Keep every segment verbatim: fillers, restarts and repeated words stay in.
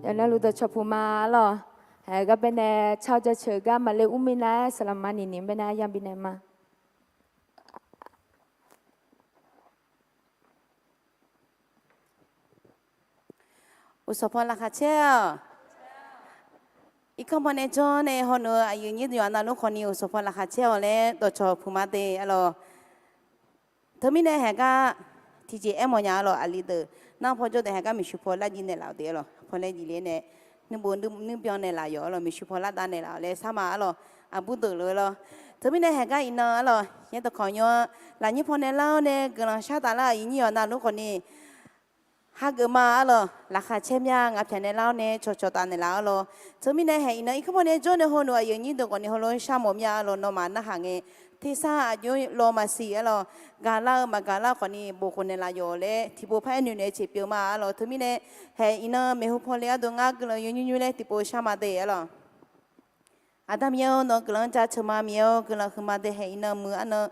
Yawqnan luf dawqcawq puq ma arlawq. Haeq gar baenae car-eu jaceuq gar maqle ur mirnae-aer saqlaq ma niq niq baenae arya bifnaeq ma. Uqsanqpaw laqkhaq caer-awq. Irkanr pawnae jawr nae hawnmr-eu aqyuif nyir deuq-aq navluf khawfni uqsanqpaw laqkhaq caer-awq laer dawqcawq puq ma de arlawq. Teumirnae haeq gar tiqjeq aermawf nya arlawq, aqli deuq nar paw jawr deuq haeq gar maeqshi paw lar jir naeqlaf-awq de arlawq, paw laer jif le nae nuirbof nuirbyan naeqlaf yawq arlawq, maeqshi paw lar dav naeqlaf-awq laer sar ma arlawq, aqbur deuq lof-aer lawr. Teumirnae haeq gar iqnan arlawq, yaerdawq kawq nymr-anr lafnyir pawnae lar-awr nae guiqlanq shar taf lar aqyuif nyir yawq navluf khawfni hageuf ma arlawq, laqkhaq caer mya ngaq pyaq nae lar-awr nae cawqcawq taf naeqlaf arlawq. Teumirnae haeq iqnan irkanr pawnae jawr nae hawnmr-eu aqyuif nyir deuq khawfni heulof-aer sharmawf mya arlawq, nawmaf narhaq ngae tersar aqjox law maqsiq arlawq, gaqlar-eu maqgaqlar khawfni bof khof naeqlaf yawq laer tiqpov par-aer noeqnoeq-aer jeq pyeuf ma arlawq. Teumirnae haeq iqnan maeqhu paw le ardov ngar guiqlanq yawnymr nymr laer tiqpov shar ma de arlawq. Aqda Miqyaer-or, nawq-eu guiqlanq-anr jaceuq ma. Miqyaer-or, guiqlanq huiqma de haeq iqnan muiq arnan,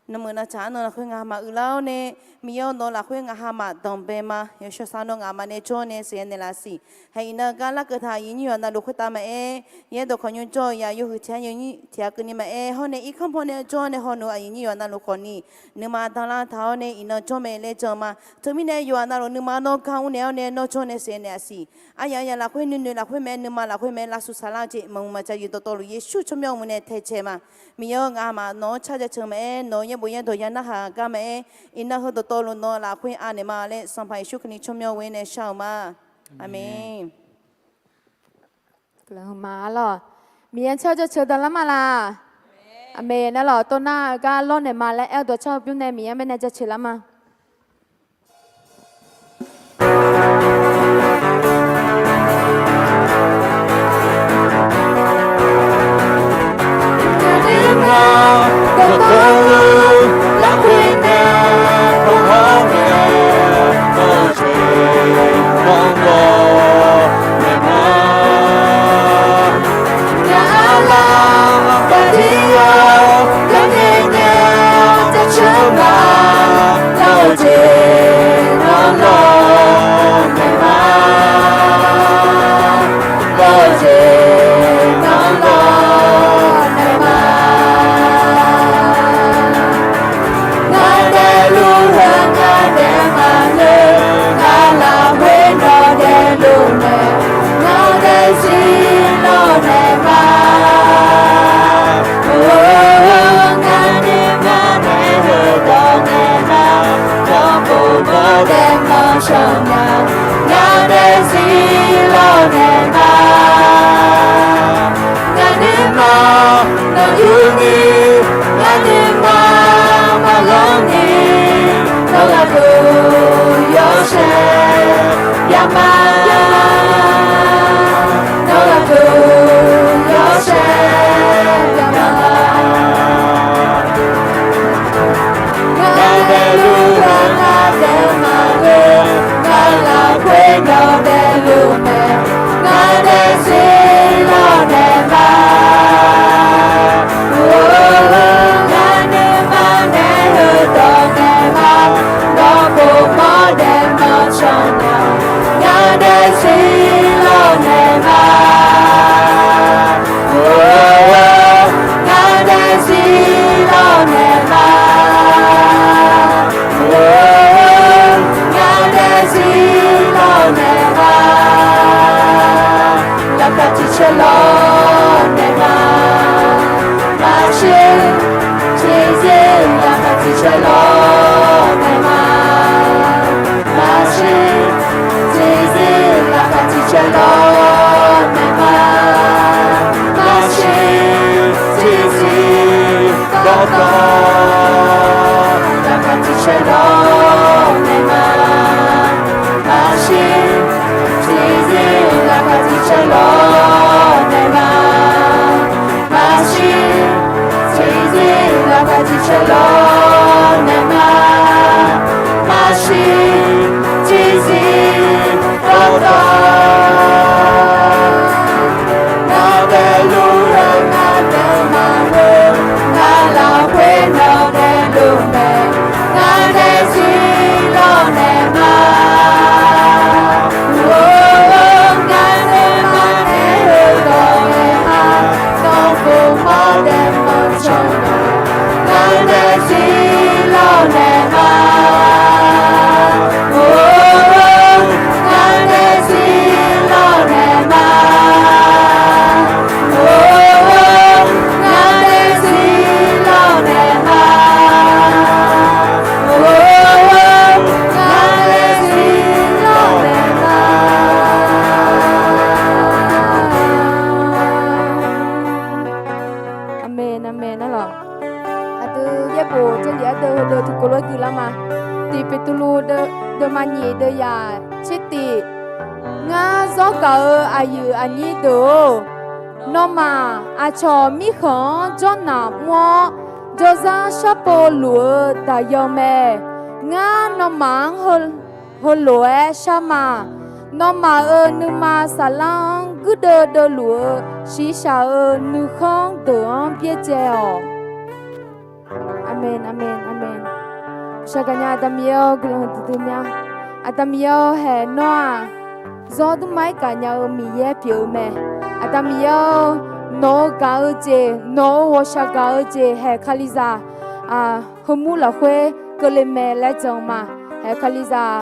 nanmuiq nantsaq arnan lafkhoer ngaq maquiq lar-awr nae, Miqyaer-or, nawq-eu lafkhoer ngaq hamaf danqbae ma. Yawshawr sar nawr ngaq maqnaeq jawr nae sheuqghae naeqlaf siq. Haeq iqnan gar larkeuv taq aqyuif nyir yawq navluf khoertav maqaer, yaerdawq kawq nymr jawr-eu ya yawhuiq tiq-aer yawnyir tiq ghaq keuvni maqaer, hawr nae irkanr pawnae jawr nae hawnmr-eu aqyuif nyir yawq navluf khawfni nuima danlar taq-awr nae iqnan jawr mae laer jan ma. Teumirnae yawq navluf nuima nawr gar mrnaeq-awr nae nawr jawr nae sheuqghae naeq-a siq. Aryamq aryamq lafkhoer nuinoeq lafkhoer mae, nuima lafkhoer mae, lavsuq saqlar-eu jeq maqmuiq maqjav yuf dawqtawvluf Yeqsur tsawrmyanr mr nae taecae ma. Miqyaer-or, ngaq hamaf nawq-anr car jaceuq maqaer, nawq-eu yaerbof yaerdawq ya narhaq gar maqaer, iqnan heu dawqtawvluf nawq lafkhoer anaeq ma laer Sanqpaq Yeqsur Kali tsawrmyanr ghoe nae shar-eu ma. Aqmeq. Guiqlanq huiqma arlawq. Miqyaer car jaceuq dawqlar ma laq? Aqmeq. Navlawq tov nar-eu gar lawrnaeq ma laer aer-eu dawqcar-eu bymr nae Miqyaer baenae jaceuq lar ma. Tsawrgaq-euq aqyuif aqnyir deuq-or, nawmaf aqcawq mirkhanq-anr jawrnaq mr-awr, jawrzar sharpov luf-eu daqyan mae. Ngar nawmaf-anr heulof-aer shar ma. Nawmaf-euq nuima saflar-anr guirdeuv deuvluf-eu shiqshaq-euq nuikhanr deuq-anr byaerdzae-awq. Aqmeq, aqmeq, aqmeq. Shaqgaq nya Aqda Miqyaer-or, guiqlanq huiqdui dui mya. Aqda Miqyaer-or, haeq nawr-aq, zawr dmrma-aer gaqnya-eu Miqyaer pyeuf-eu mae. Aqda Miqyaer-or, nawq-euq gaq-eu jeq, nawq-euq ghawqshaq gaq-eu jeq haeq Kalizaq heumur lafkhoer keuvle mae laer jan ma. Haeq Kalizaq,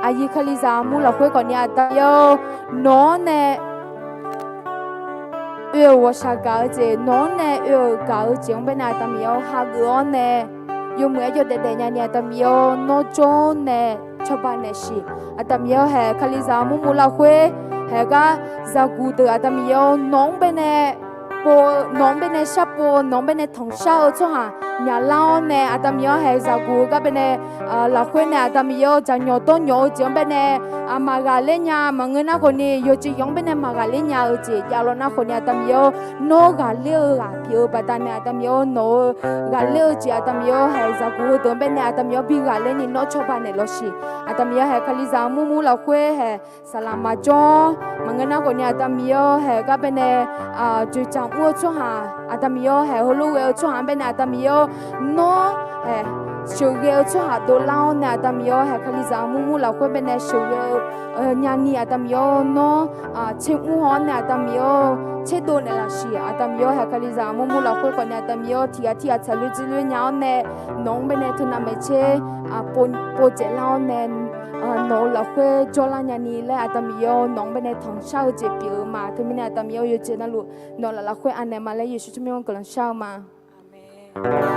aqyuif Kalizaq mur lafkhoer khawfni Aqda Miqyaer-or, nawq-anr nae oe-euq ghawqshaq gaq-eu jeq, nawq-anr nae oe-euq gaq-eu jeq-anr baenae Aqda Miqyaer-or, hageuf-awr nae yawmuiq-aer jawr daef daef nyani Aqda Miqyaer-or, nawr jawr-awr nae cawba naeqshiq. Aqda Miqyaer-or, haeq Kalizaq murmur lafkhoer haeq gar zaqguq deuq Aqda Miqyaer-or, nawq-anr baenae pov-eu, nawq-anr baenae sharpov-eu, nawq-anr baenae tanqshar-eu tsawrhaq nyaqlar-awr nae Aqda Miqyaer-or, haeq zaqguq-eu gar baenae lafkhoer nae Aqda Miqyaer-or, jaqnyawq dawrnyawq-eu jeq-anr baenae maqghaqler nya. Maqngeur nar khawfni yawqjeq yawq-anr baenae maqghaqler nya-eu jeq javlawr nar khawfni Aqda Miqyaer-or, nawr ghaqler-eu ghaq pyeuf-eu baqdanae Aqda Miqyaer-or, nawq-euq ghaqler-eu jeq Aqda Miqyaer-or, haeq zaqguq heudeuq-anr baenae Aqda Miqyaer-or, bi ghaqler ni nawr cawba naeqlawq shiq. Aqda Miqyaer-or, haeq Kalizaq murmur lafkhoer haeq saqlaq maqjawr-awr, maqngeur nar khawfni Aqda Miqyaer-or, haeq gar baenae dzoeqdzaq mr-eu tsawrhaq, Aqda Miqyaer-or, haeq heulof ghae-eu tsawrhaq-anr baenae Aqda Miqyaer-or, nawr haeq sheuqghae-eu tsawrhaq dovlar-awr nae Aqda Miqyaer-or, haeq Kalizaq murmur lafkhoer baenae sheuqghae-eu nyani Aqda Miqyaer-or, nawr tser mr haw-awr nae Aqda Miqyaer-or, tserdov naeqlaf shiq. Aqda Miqyaer-or, haeq Kalizaq murmur lafkhoer khawfni Aqda Miqyaer-or, tiqghaq tirghaq tsaqler dzirler nya-awr nae nawq-anr baenae teunav maeqtser pov dzaeqlar-awr nae nawq-euq lafkhoer jawrlar nyani laer Aqda Miqyaer-or, nawq-anr baenae tanqshar-eu jeq pyeuf-eu ma. Teumirnae Aqda Miqyaer-or, yawjeq navluf nawq laf lafkhoer anaeq ma laer Yeqsur tsawrmyanr-anr guiqlanq shar-eu ma. Miqyaer-or,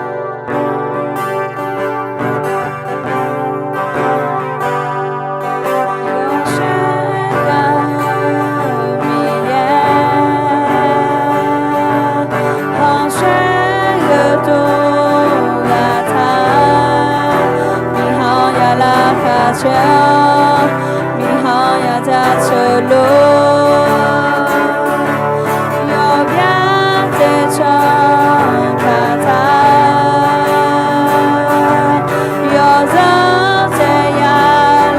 miqha-anr ya lavkhaq caer-awr, miqha-anr ya jaceuq lor. Yawqbyar taev canr kaq taq, yawqzanr taev ya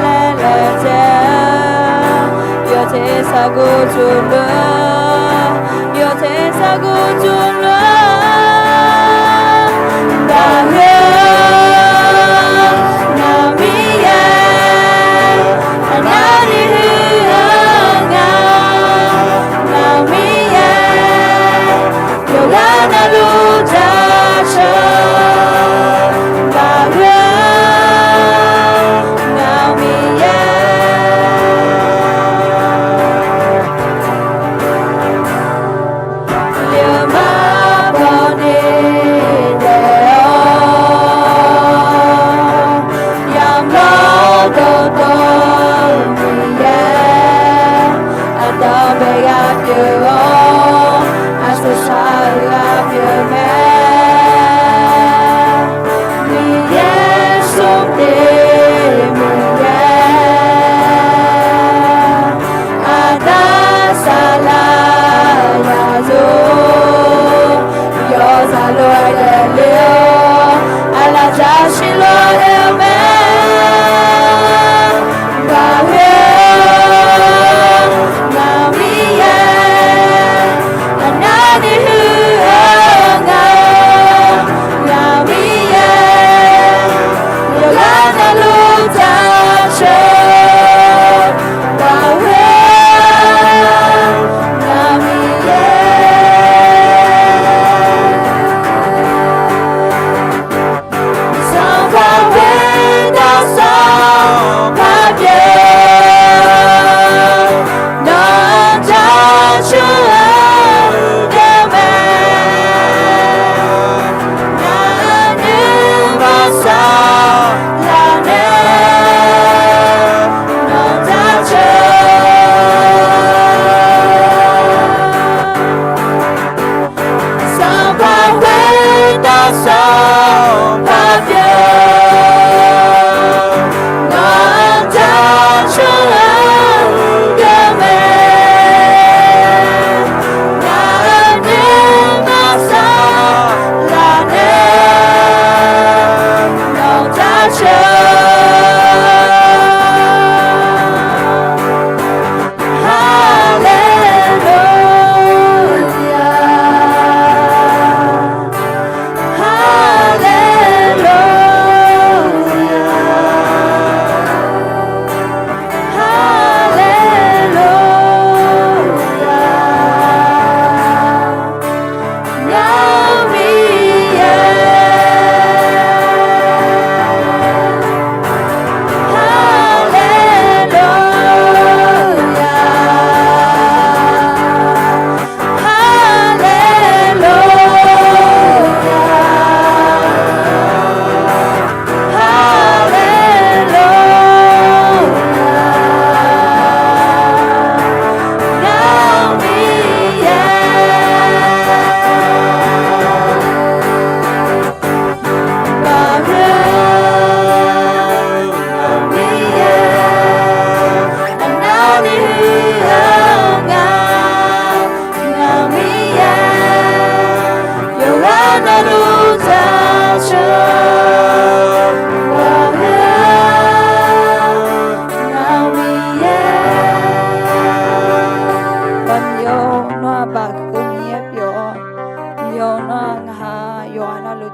laer laejae-eu, yawteq saqguq tsuq lof-aer, yawteq saqguq tsuq lof-aer, baqhoe-eu ngaq Miqyaer, aqnavni huiq-eu ngaq, ngaq Miqyaer, yawqghaq navluf jaceuq-eu baqhoe-eu ngaq Miqyaer. Yawmar bawni daef-awr, yamq lawr dawqtawvluf Miqyaer, aqdawq bae ghaq pyeuf-awr, aqsur shaq-eu ghaq pyeuf mae. Miqyaer smr teq Miqyaer, aqda saqlaq yaqzor, yawzaq lof-aer daefle-awr, aqlaf jashir lof-aer oe-eu mae. Baqhoe-eu ngaq Miqyaer, aqnavni huiq-eu ngaq, ngaq Miqyaer, yawqghaq navluf jaceuq-eu baqhoe-eu ngaq Miqyaer. Sanqpaq khoertav sanqpaq pyeuf, nawq-anr jaceuq-eu deuq mae. Ngaq nuima saqlaq nae nawq-anr jaceuq. Sanqpaq khoertav sanqpaq pyeuf, nawq-anr jaceuq-eu deuq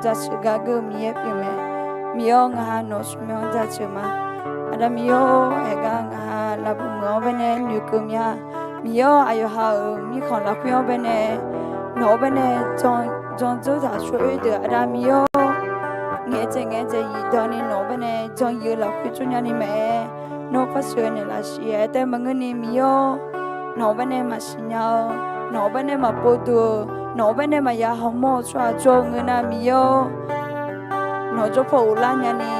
jaceuq gar geur-eu Miqyaer pyeuf mae. Miqyaer-awr, ngaq ha nawq-eu smq-anr jaceuq ma. Aqda Miqyaer-or, aergar ngaq ha lafbuq meuq-anr baenae noeqkeuv mya. Miqyaer-or, aqyawf ha-euq mirkhanq lafkhoer-anr baenae, nawq-anr baenae jan dzeur taq shawr-oer deuq, Aqda Miqyaer-or, ngaeq dzaeq ngaeq dzaeq yif danni nawq-anr baenae jan yif-eu lafkhoer jawr nyani maqaer, nawr par sheuqghae naeqlaf siq. Aertaev maqngeurni Miqyaer-or, nawq-anr baenae maqsiq nya-eu, nawq-anr baenae maqpov duq-eu, nawq-anr baenae maqya hawmawr-eu tsawrhaq jawr-eu ngeur nar Miqyaer-or, nawq-eu jawrpaw ghoflar nyani,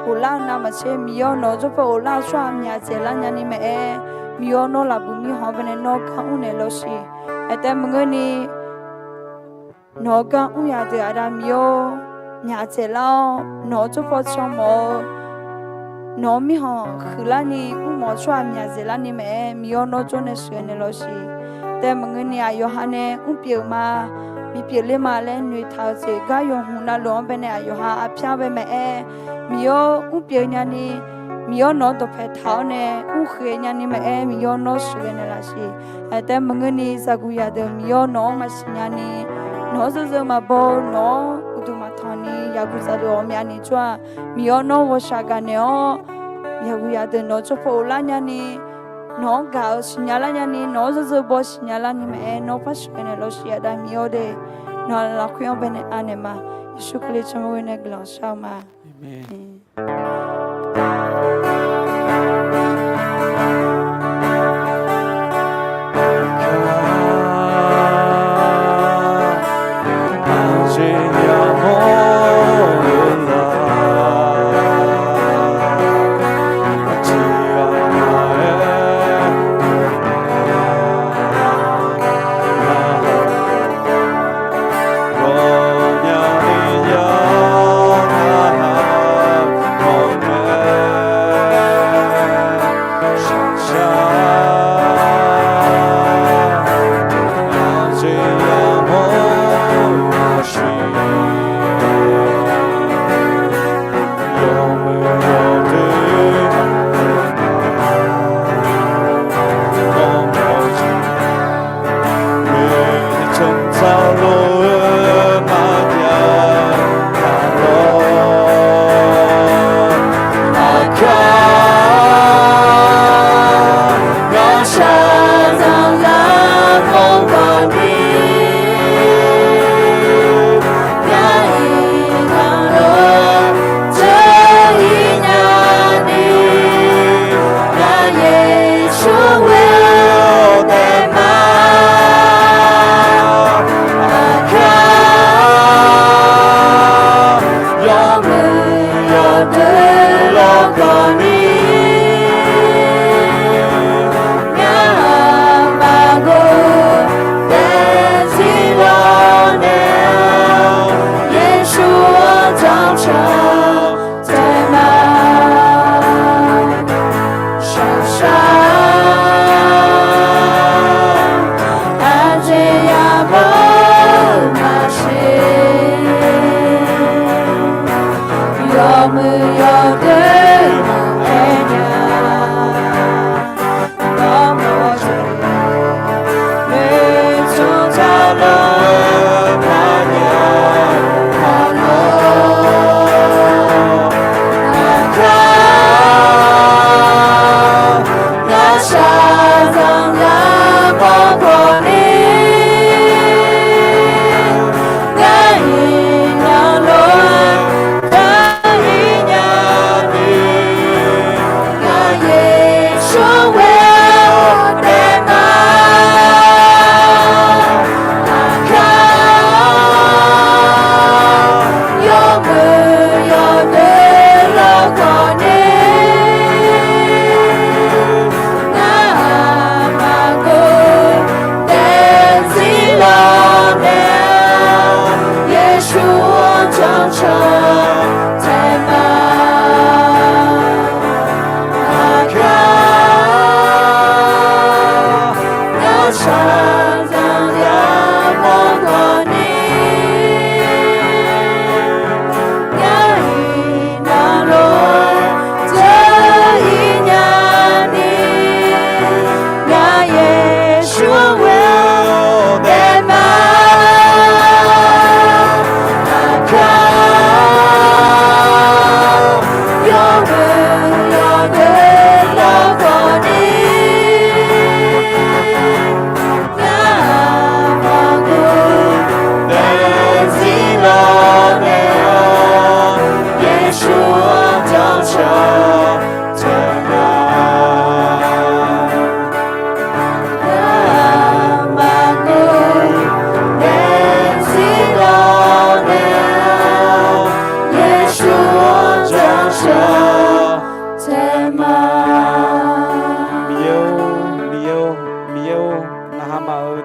ghoflar-eu navmaqtser Miqyaer-or, nawq-eu jawrpaw ghoflar-eu tsawrhaq myaq dzaeqlar nyani maqaer, Miqyaer-or, nawr lafbuq mirkhanq-anr baenae nawr gar mr naeq lawr siq. Aertaev maqngeurni nawq-eu gar mr yadeuq Aqda Miqyaer-or, myaq dzaeqlar-awr nawq-eu jawrpaw canmawf-eu, nawq-eu mirkhanq huiqlarni mrmawf-eu tsawrhaq myaq dzaeqlarni maqaer, Miqyaer-or, nawr jawr nae sheuqghae naeq lawr siq. Taev maqngeurni aqyawf ha nae mrpyeuf ma, bipyeuf ler ma laer noeqtaq-eu jeq gar yawhmq navluf-anr baenae aqyawf ha arpyar bae maqaer, Miqyaer-or, mrpyeuf nyani, Miqyaer-or, nawq-anr dawqpae taq-awr nae mrkhoeq nyani maqaer, Miqyaer-or, nawr sheuqghae naeqlaf siq. Aertaev maqngeurni zaqguq yadeuq Miqyaer-or, nawq-anr maqsiq nyani, nawq-anr zeurzeu maqbaw-eu, nawq-anr uqduq maqtanq ni yaqguq zaqdeuq ghawqmyani tsawrhaq Miqyaer-or, nawr ghawqshaq gaqnaeq-awr yaqguq yadeuq nawq-eu jawrpaw ghoflar nyani, nawq-anr gaq-eu siqnya lar nyani, nawq-anr zeurzeu baw siqnya larni maqaer, nawr par sheuqghae naeq lawr siq. Aqda Miqyaer-or de, nawq-eu lafkhoer-anr baenae anaeq ma. Yeqsur Kali tsawrmyanr ghoer nae guiqlanq shar-eu ma.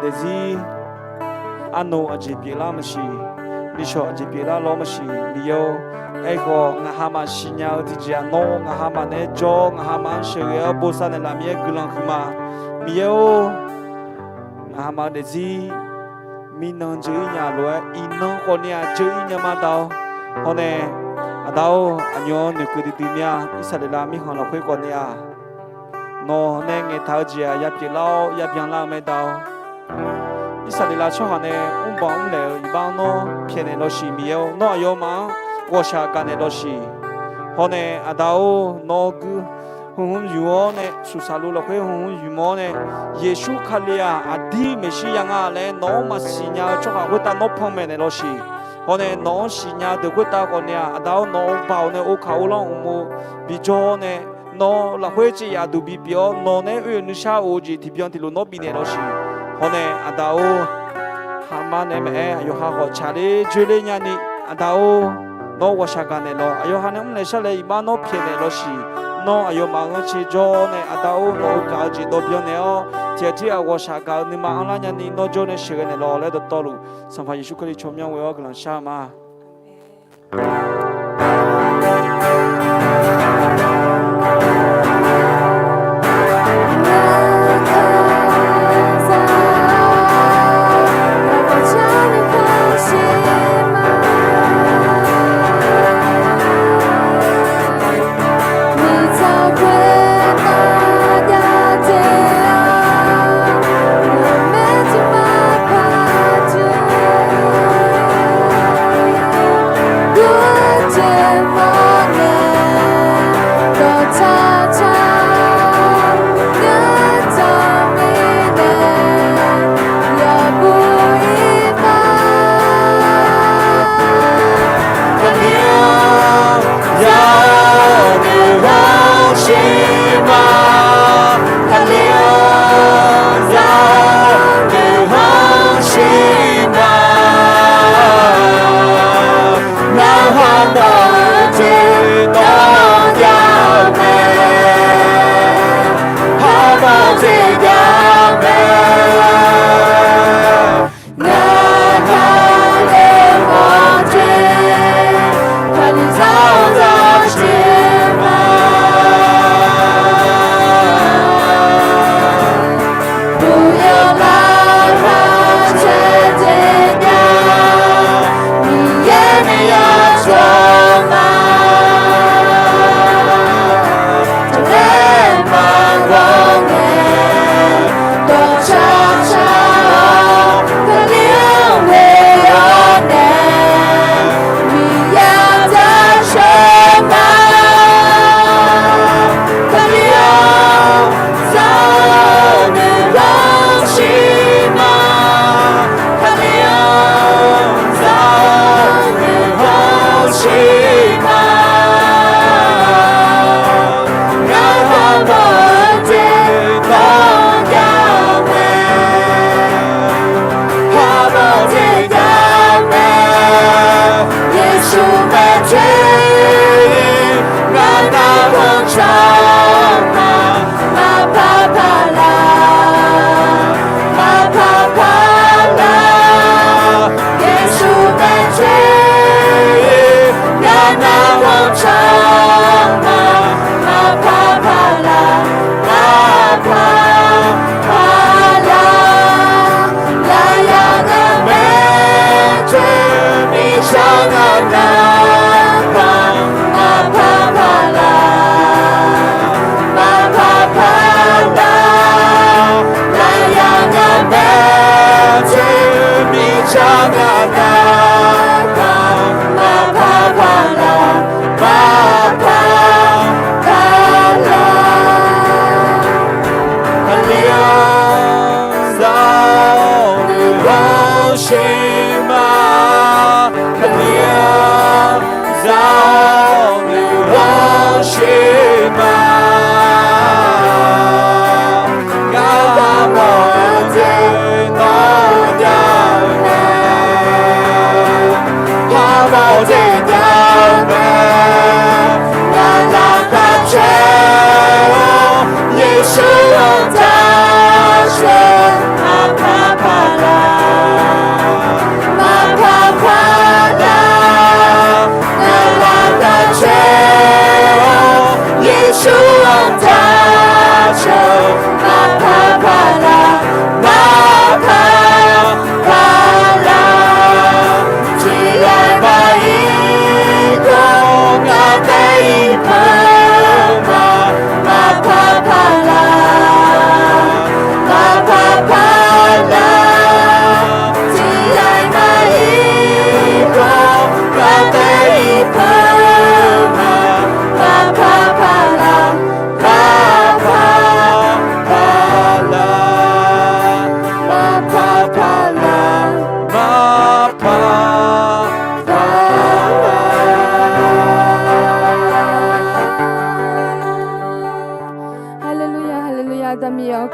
Daefzir arnav aqjeq pyeuflar maqsiq, nishawq aqjeq pyeuflar lawr maqsiq, Miqyaer-or. Aerkhawf, ngaqha maqsiq nya-eu tiqjeq-aq, nawr ngaqha maqnaeq-aer jawr, ngaqha maqanr sheuqghae-awr bosav naeqlaf Miqyaer guiqlanq huiqma. Miqyaer-or, ngaqha maqdaefzir mirnan dzeur-ir nya lof-aer, iqnan khawfni-aq dzeur-ir nya ma Da-or. Hawr nae, Aqda-or, aqnymr-anr noeqkeuv duidui mir-a. Irsaqleqlav mirkhanq lafkhoer khawfni-aq, nawq nae ngaeqtaq-eu jeq-aq ya pyeuflar-awr ya byanlar-eu mae Da-or. Irsaqleqlav tsawrhaq nae mrbanq mrlaeq-euq iqbax-anr nawr pyaeqnaeq lawsiq Miqyaer-or. Nawr aqyawfmaf-anr ghawqshaq gaqnaeq lawsiq. Hawr nae Aqda-or, nawr guir hmq hmq yumq-awr nae, suqsaqlu lafkhoer hmq hmq yumq-awr nae, Yeqsur Kali-aq aqdir maeqshi ya nga laer nawq-anr maqsiq nya-eu tsawrhaq khoertav nawr panmaeq naeq lawsiq. Hawr nae nawq-anr siqnya deuq khoertav khawfni-aq, Aqda-or, nawq-euq baoq nae ovkaq ovlanr uqmov bijawr-awr nae, nawq lafkhoer caev yaf duq bipyeuf-awr, nawq nae-aer oe-euq nuisar of-eu jeq tiqbyan tiqlof nawr bifnaeq lawsiq. Hawr nae Aqda-or, haqma nae maqaer, aqyawf ha khawf tsaqler dzoerler nyani, Aqda-or, nawr ghawqshaq gaqnaeq lawq. Aqyawf ha nae mrlaeq sharlaeq iqbax nawr pyaeqnaeq lawsiq. Nawr aqyawfmaf-euq ghanrcae jawr nae, Aqda-or, nawq-euq gaq-eu jeq dawqbyan naeq-awr, tiqghaq tirghaq ghawqshaq gaq-eu nuima anrlar nyani nawr jawr nae sheuqghae naeq lawq laer dawqtawvluf, Sanqpaq Yeqsur Kali tsawrmyanr ghoe-awr guiqlanq shar-eu ma.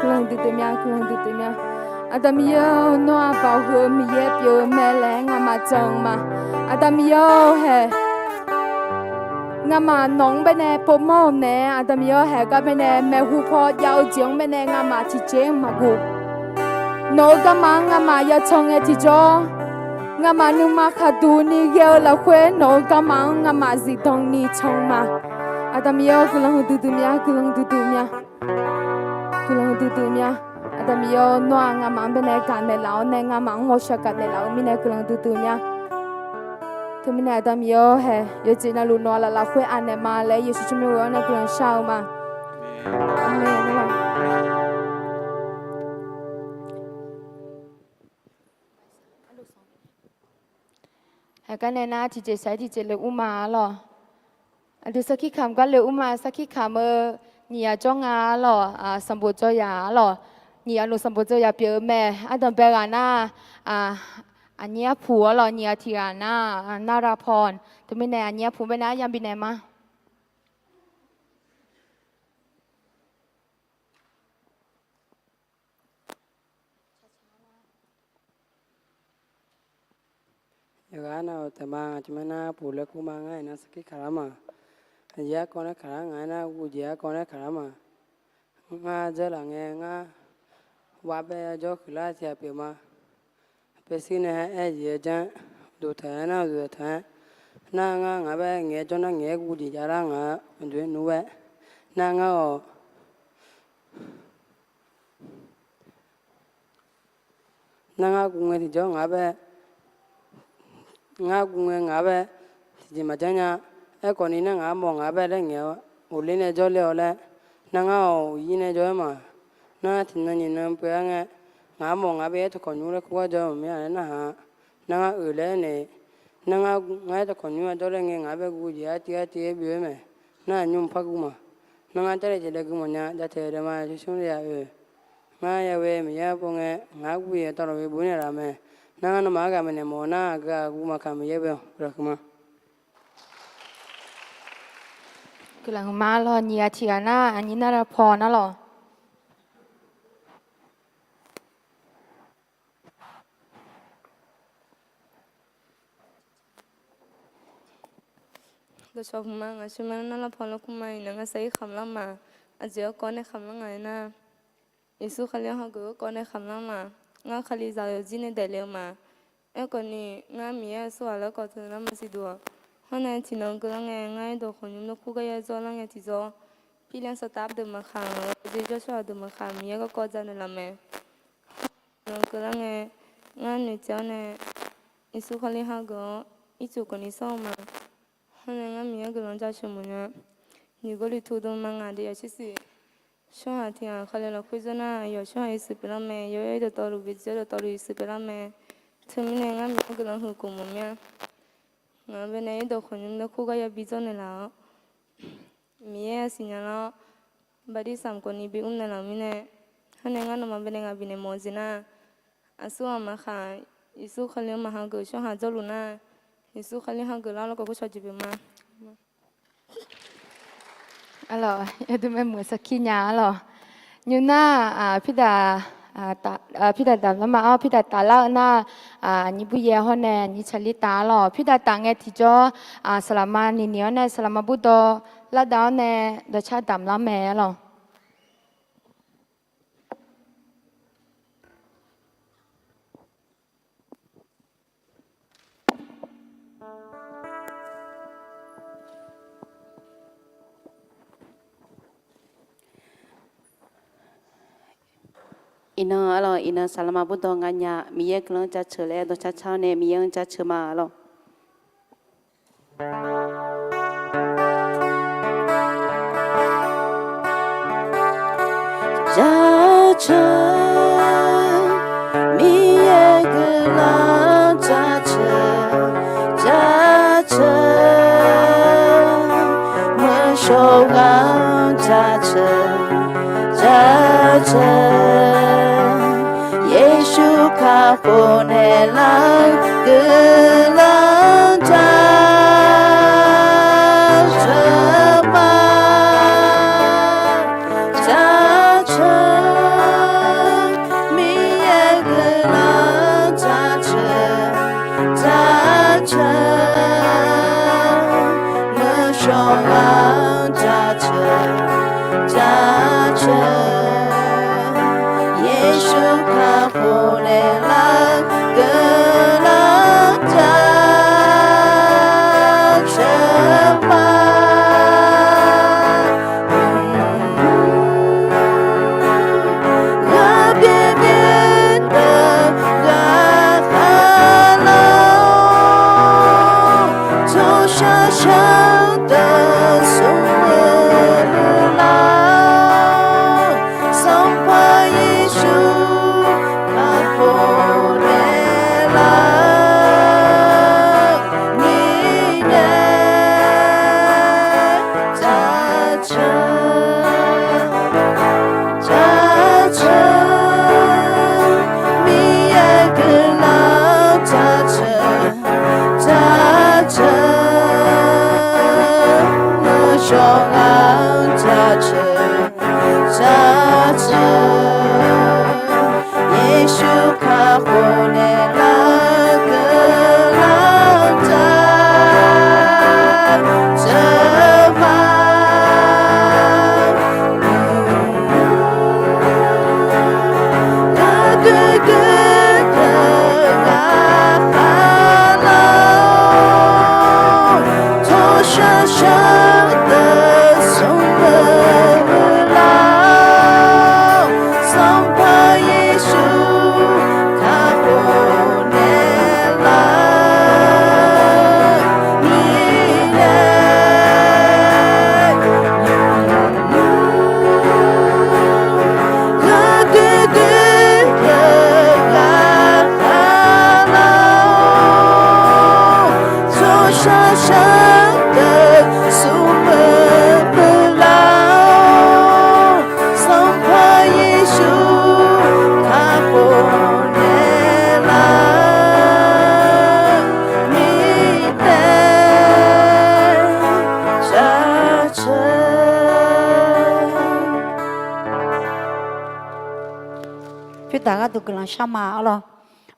Guiqlanq duidui mya, guiqlanq duidui mya. Aqda Miqyaer-or, nawr-aq baoq heu-eu Miqyaer pyeuf-eu mae laer ngamaf jan-eu ma. Aqda Miqyaer-or haeq, ngamaf nawq-anr baenae povmawr-euq naeq-aer, Aqda Miqyaer-or haeq gar baenae maeqhu paw jav-eu jeq-anr baenae ngamaf tiqjeq-anr maqguq. Nawq-euq garma-anr ngamaf yacan ngae tiqjawr, ngamaf nuima khaqduq ni ghae-eu lafkhoer nawq-euq garma-anr ngamaf zifdan ni can ma. Aqda Miqyaer-or, guiqlanq duidui mya, guiqlanq duidui mya. Guiqlanq duidui mya. Aqda Miqyaer-or, nawr-aq ngamaf-anr baenae gaqnaeq laf-awr nae ngamaf-anr ghawqshaq gaqnaeq laf-eu mirnae guiqlanq duidui mya. Teumirnae Aqda Miqyaer-or haeq, yawjeq navluf nawq-aq laf lafkhoer anaeq ma laer Yeqsur tsawrmyanr ghoe-awr nae guiqlanq shar-eu ma. Aqmeq. Haeq gar nae nar tiqjeq saq-aer tiqjeq le ur ma arlawq. Aqdui sarkir kamq gar le ur ma. Sarkir kamq-eu nyiq yaq jawr nga arlawq. Sanqbof dzaw yaq arlawq. Nyiq yaq luf sanqbof dzaw yaq pyeuf-eu mae. Ardanqbae ghaq nar, aqnyir arpuq arlawq. Nyiq yaq tiq ghaq nar, nar ra paw. Teumirnae aqnyir arpuq baenae aryamq bifnaeq ma. Yawqghaq nav-euq taef ma. Ngaq jmq-aer nar puq laer kur ma. Ngar-iq nar sarkir kaq lar ma. Aqjeq garkawv nae kaq lar, ngaq-aer nar guvjeq garkawv nae kaq lar ma. Ngar dzeurlaf ngae ngar, wavbae jawr huiqlar tiq ghaq pyeuf ma. Paersir nae aer-eu jeq-aer janr, uqduq taq-aer nar uqduq taq-aer, nar ngar ngaq-aer bae ngaeq-aer jawr nar ngaeq-aer guvjeq javlar ngaq-aer uqduq-aer nmr-aer, nar ngar-awq. Nar ngar guv ngae tiqjawr ngaq-aer bae, ngar guv ngae ngaq-aer bae tiqjeq maqjanr nya. Aerkhawf ni nar ngaq-aer mawf ngaq-aer bae laer ngaeq-awr, uqler nae jawrler-awr laer, nar ngar-awq uqyir nae jawr-aer ma. Nar tiqnan nyiq nan pyeuf-aer ngae, ngaq-aer mawf ngaq-aer bae aer tawqkawq nymr laer kur gar jawr-eu maqmir-a laer narhaq. Nar ngar oeq laer aernaeq, nar ngar ngar-aer tawqkawq nymr-a jawrler ngae ngaq-aer bae guv jeq-aer tiv-aer tiv-aer byoe-aer mae. Nar aqnymr par guv ma. Nar ngar jarle jeq laer guv mawf nya. Jataeq daefma shmr le-a oe. Ngar ya ghoe Miqyaer pov ngae ngaq-aer guv-ir-eu tawvluf-eu bur naeqlaf mae. Nar ngar nawmaf-anr ghaq maeqnaeq mawf-eu nar aqgeu-aq guv maqkaq Miqyaer bae-awq. Guiqlanq huiqma. Guiqlanq huiqma lawq. Nyiq ghaq tiq ghaq nar aqnyir nar ra paw nar lawq. Dawqshawq huiqma. Ngaq sher ma nar lar paw lar kur ma. Iqnan ngar sarkir khamq lar ma. Aqjeq garkawv nae khamq lar ngaq-aer nar, Yeqsur Kali-anr hageuf garkawv nae khamq lar ma. Ngar Kalizaq yawqjir nae daefle-eu ma. Aerkhawf ni ngar Miqyaer-euq tsawrhaq laer kawv teu nar maqsiq duq-awq. Hawr nae tiqnan guiqlanq ngae ngar-aer dawqkhof nymr dawr kur gar ya jawrlar ngae tiqjawr, pirlaer sawrtaf deuq maqkhaq, jeq jawr shawr-aq deuq maqkhaq Miqyaer garkawv janaeq laf mae. Tiqnan guiqlanq ngae ngar noeqtsaev-awr nae Yeqsur Kali hageuf-awr ircuf khawf ni sanr-eu ma. Hawr nae ngar Miqyaer guiqlanq jaceuq mawf nya. Nyiq Gawrliqtu dm ma ngaq deuq yaq shir siq. Tsawrhaq tiq ghaq Kali lafkhoer jawr nar, yawf tsawrhaq yawshuif pyeuflar mae. Yawyaer dawqtawvluf, beujeq dawqtawvluf yawshuif pyeuflar mae. Teumirnae ngar Miqyaer guiqlanq huiq khof mawf mir-a. Ngaq-anr baenae irdawq khawqnymr dawr kur gar yabi dzawrnaeq laf-awr, Miqyaer-a siqnya lar-awr, bartirsaq khawf ni bi mrnaeq laf-euq mirnae, hawr nae ngar nawmaf baenae ngaq bifnaeq mawf-eu jeq nar, aqsur ghaq maqkhaq, Yeqsur Kali-anr maqhageuf tsawrhaq jawrluf nar, Yeqsur Kali hageuf lar-awr lawrkawv kur shawq jeq pyeuf ma. Arlawq, aqduimaf muiq sarkir nya arlawq. Nymr nar, aq, pirdaq, aq, taf, aq, pirdaq damq lar ma. Arlawq, pirdaq taf lar-eu nar, aq, aqnyir buryaer hawr nae aqnyir tsaqlir taf arlawq. Pirdaq taf ngae tiqjawr, aq, saqlaqma niqniq-awr nae saqlaqma burdawv lar dav-awr nae dawqcar damq lar mae arlawq. Iqnan arlawq, iqnan saqlaqma burdawv nganyaf Miqyaer guiqlanq jaceuq laer dawqcar car-awr nae Miqyaer-anr jaceuq ma arlawq. Jaceuq, Miqyaer guiqlanq jaceuq, jaceuq, maqshawq ghaq jaceuq, jaceuq, Yeqsur kakhof naeqlar-eu guiqlanq jaceuq ma, jaceuq. khofnaeq lar guiqlanq jaceuq ma. Ghaqbyaev byaev deuq ghaqkhav lar-awr, tsawrshar shardeuq smrmuiq lar-awr, Sanqpaq Yeqsur kakhof naeqlaf-eu mirnae jaceuq, jaceuq, Miqyaer guiqlanq jaceuq, jaceuq, nuishawq ghaq-anr jaceuq, jaceuq, Yeqsur kakhof naeqlaf-eu guiqlanq jaceuq ma. Ghaqdoer doer deuq ghaqkhav lar-awr, tsawrshar shardeuq smrmuiq lar-awr, Sanqpaq Yeqsur kakhof naeqlaf-eu mirnae Ghaqdoer doer deuq ghaqkhav lar-awr, tsawrshar shardeuq smrmuiq lar-awr, Sanqpaq Yeqsur kakhof naeqlaf-eu mirnae jaceuq. Pyurdaq gharduq guiqlanq shar ma arlawr.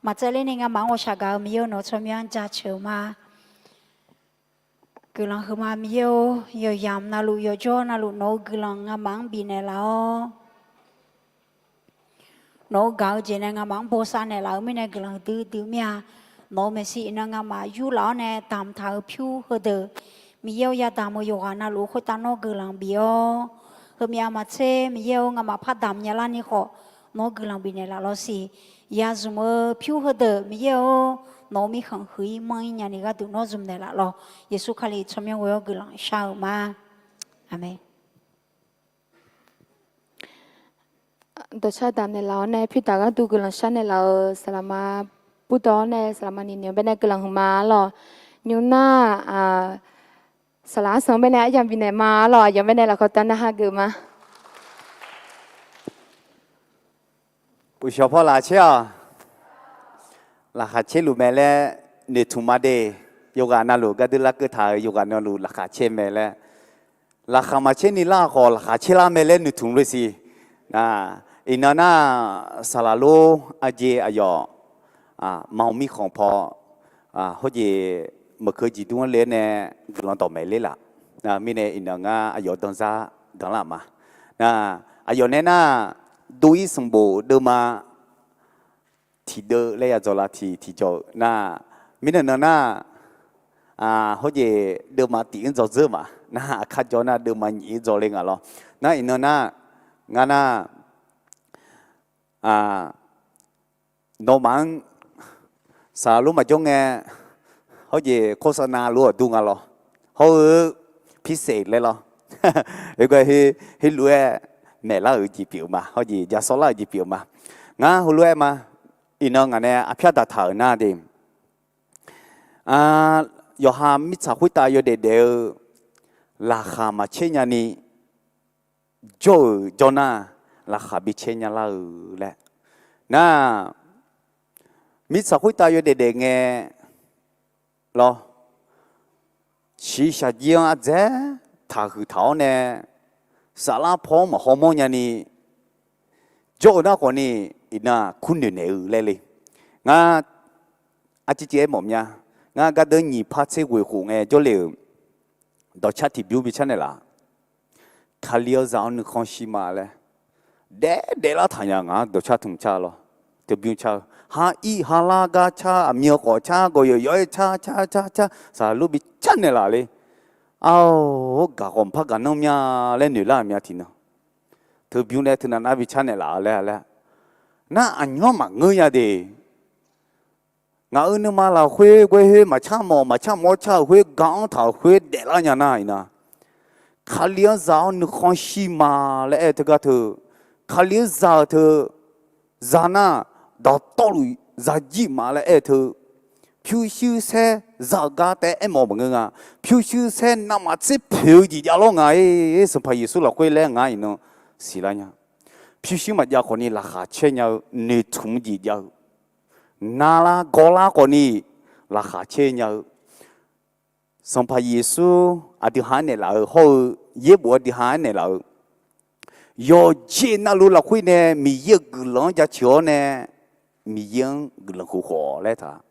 Maqtsaevler ni ngamaf-anr ghawqshaq gaq-eu Miqyaer-eu nawq-eu tsawrmyanr jaceuq ma. Guiqlanq huiqma Miqyaer-or, yawqyamq navluf yawqjawr navluf nawq-eu guiqlanq ngamaf-anr bifnaeq laf-awr. Nawq-eu gaq-eu jeq nae ngamaf-anr bosav naeqlaf-eu mirnae guiqlanq huiqdui dui mir-a. Nawq-eu maeqshi iqnan ngamaf yurlaf-awr nae damqtaq-eu pyur heudeuq, Miqyaer-or, yadamq-eu yawqghaq navluf khoertav nawr guiqlanq bif-awr, heumyav maqtser Miqyaer-or, ngamaf pardamq nyalar ni khawf, nawr guiqlanq bifnaeq laf lawr siq. Yazmq-eu pyur heudeuq Miqyaer-or, nawq-eu mirkhanq huiq-ir manr-ir nyani gharduq nawr zmq naeqlaf lawr. Yeqsur Kali tsawrmyanr ghoe-awr guiqlanq shar-eu ma. Aqmeq. Dawqshar damq naeqlaf-awr nae pyurdaq gharduq guiqlanq shar naeqlaf-euq saqlaqma burdawr-awr nae saqlaqma ni noeq-eu baenae guiqlanq huiqma arlawr. Nymr nar, saqlaq arsanq-eu baenae aryamq bifnaeq ma arlawr. Aqyawf baenae lafkawq tavnav hageuf ma. Uqshawq paw laqkhaq caer-awq. Laqkhaq caerluf mae laer noeqtmq ma de. Yawqghaq navluf gardeur larkeuv taq-euq yawqghaq navluf laqkhaq caer mae laer. Laqkhaq maqcaer ni lar khawf laqkhaq caer lar mae laer noeqtmq loer siq. Iqnan nar, saqlaq lor arjeq aqyawf, maqmir khanq paw, hawjeq meuq keuv jeq dur-anr le-awr nae guiqlanq dawqmaeq ler laf. Mirnae iqnan ngar aqyawf danzar danqlar ma. Aqyawf nae nar, dov-ir sanqbof deuvma tiqdeuv laer ya dzawq la tiq tiqjawq-eu nar, mirnae nan nar, hawjeq deuvma tiq-anr dzawq dzeur ma. Nar aqkar jawr nar deuvma nyiq-anr dzawq le nga lawr. Nar iqnan nar, ngar nar, nawmaf-anr saqlaq lor maqjawr ngae, hawjeq โฆษณา lof-awq dur nga lawr. Hawr-eu พิเศษ laer lawr. Heugar heulof-aer maeqlar-euq jeq pyeuf-eu ma. Hawjeq ja sawrlar-euq jeq pyeuf-eu ma. Ngar heulof-aer ma. Iqnan ngaq nae arpyar daqtaq-euq nar de, yawqha mirtsaq khoertav yawdaef daef-eu laqkhaq maqcaer nyani jawr-euq jawr nar, laqkhaq bi caer nya lar-eu laer. Nar, mirtsaq khoertav yawdaef daef ngae lawr, shiqshaq jir-anr ardzaer taqhuiq taq-awr nae, saflar paw-anr maqhaw mawr nyani jawr-eu nar khawfni, iqnan-aq kurnoeq naeq-eu laer le. Ngar arcivciv-aer mawf mya. Ngar gardeur nyiq par tser ghoeq khof ngae jawrle-euq dawqcar tiqbymr bi car naeqlaf. Kali-awr zaq-awr nuikhanr shir ma laer daef daeflar taqnya ngaq-anr dawqcar tmq car lawr. Teubymr car-eu, ha ir ha lar gar car, aqmyan khawf car, gawqyawq yawq-aer car car car car, saqlor bi car naeqlaf le. Ar-or, gaq khawf maqpar gaq nanr mya laer noeqlar-euq mya tiqnan. Teubymr laer teunav nar bi car naeqlaf-a laer laer, nar aqnymr maqngeur nya de. Ngaq-euq nuima lafkhoer ghae khoer maqcar mawf maqcar mawf-awr car-euq khoer ga-anr taq-euq khoer daeflar nya nar iqnan, Kali-anr za-awr nuikhanr shir ma laer aer-eu teugar teu, Kali-anr za-eu teu, za nar dawqtawvluf za jir ma laer aer-eu teu, pyurshuir saer za-eu gar taef-aer aermawf maqngeur nga. Pyurshuir saer navmaqtser poeq-eu jeq jav lawr nga-ir. Sanqpaq Yeqsur lafkhoer laer ngar iqnan siqlar nya. Pyurshuir maqjav khawfni laqkhaq caer nya-eu noeqtmq jeq jav-eu, narlar gawrlar khawfni laqkhaq caer nya-eu, Sanqpaq Yeqsur aqdui ha-aer naeqlaf-eu hawr-eu, yaerbof aqdui ha-aer naeqlaf-eu, yawqjeq navluf lafkhoer nae Miqyaer-euq guiqlanq-anr jaceuq-awr nae Miqyaer-anr guiqlanq khof khawf laer taq.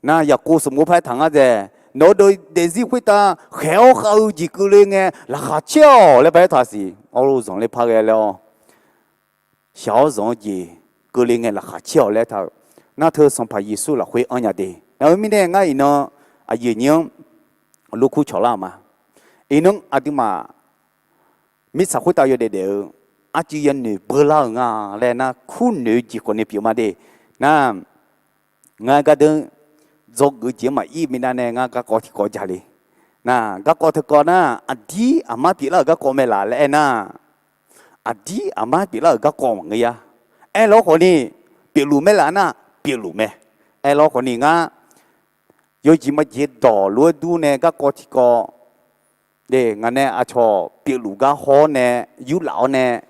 Nar Yaqkov sanqbof paer taq ngar dzae, nawq-eu daefzir khoertav khaeq-awr khav-eu jeq keuvle ngae laqkhaq caer-awq laer paer taq siq. Awr lor zanqler par ghae laer-awr, shaq-awr zanq-eu jeq keuvle ngae laqkhaq caer-awq laer taq-euq. Nar teu Sanqpaq Yeqsur lafkhoer anr nya de. Nar-eu mirnae ngar iqnan aqyuif aqnyir-anr lorkur cawqlar-euq ma. Iqnan aqduimaf mirtsaq khoertav yawdaef daef-eu, arcuiv yanoeq beular-euq nga laer nar, kurnoeq-eu jeq khawfni pyeuf ma de. Nar, ngar gardeur dzawgeuf-eu jeq-anr maqir minav nae ngar garkawv tiqkawv ja le. Nar garkawv teukawv nar, aqdir aqmar pyeuflar-euq garkawv mae laf laer aernar, aqdir aqmar pyeuflar-euq garkawv maqngeur ya. Aerlawr khawfni, pyeufluf mae laf nar, pyeufluf mae. Aerlawr khawfni ngar yawjeq majeq dawq lof-aer dur nae garkawv tiqkawv, de, ngaq nae aqcawq pyeufluf gar haw-awr nae, yurlaf-awr nae,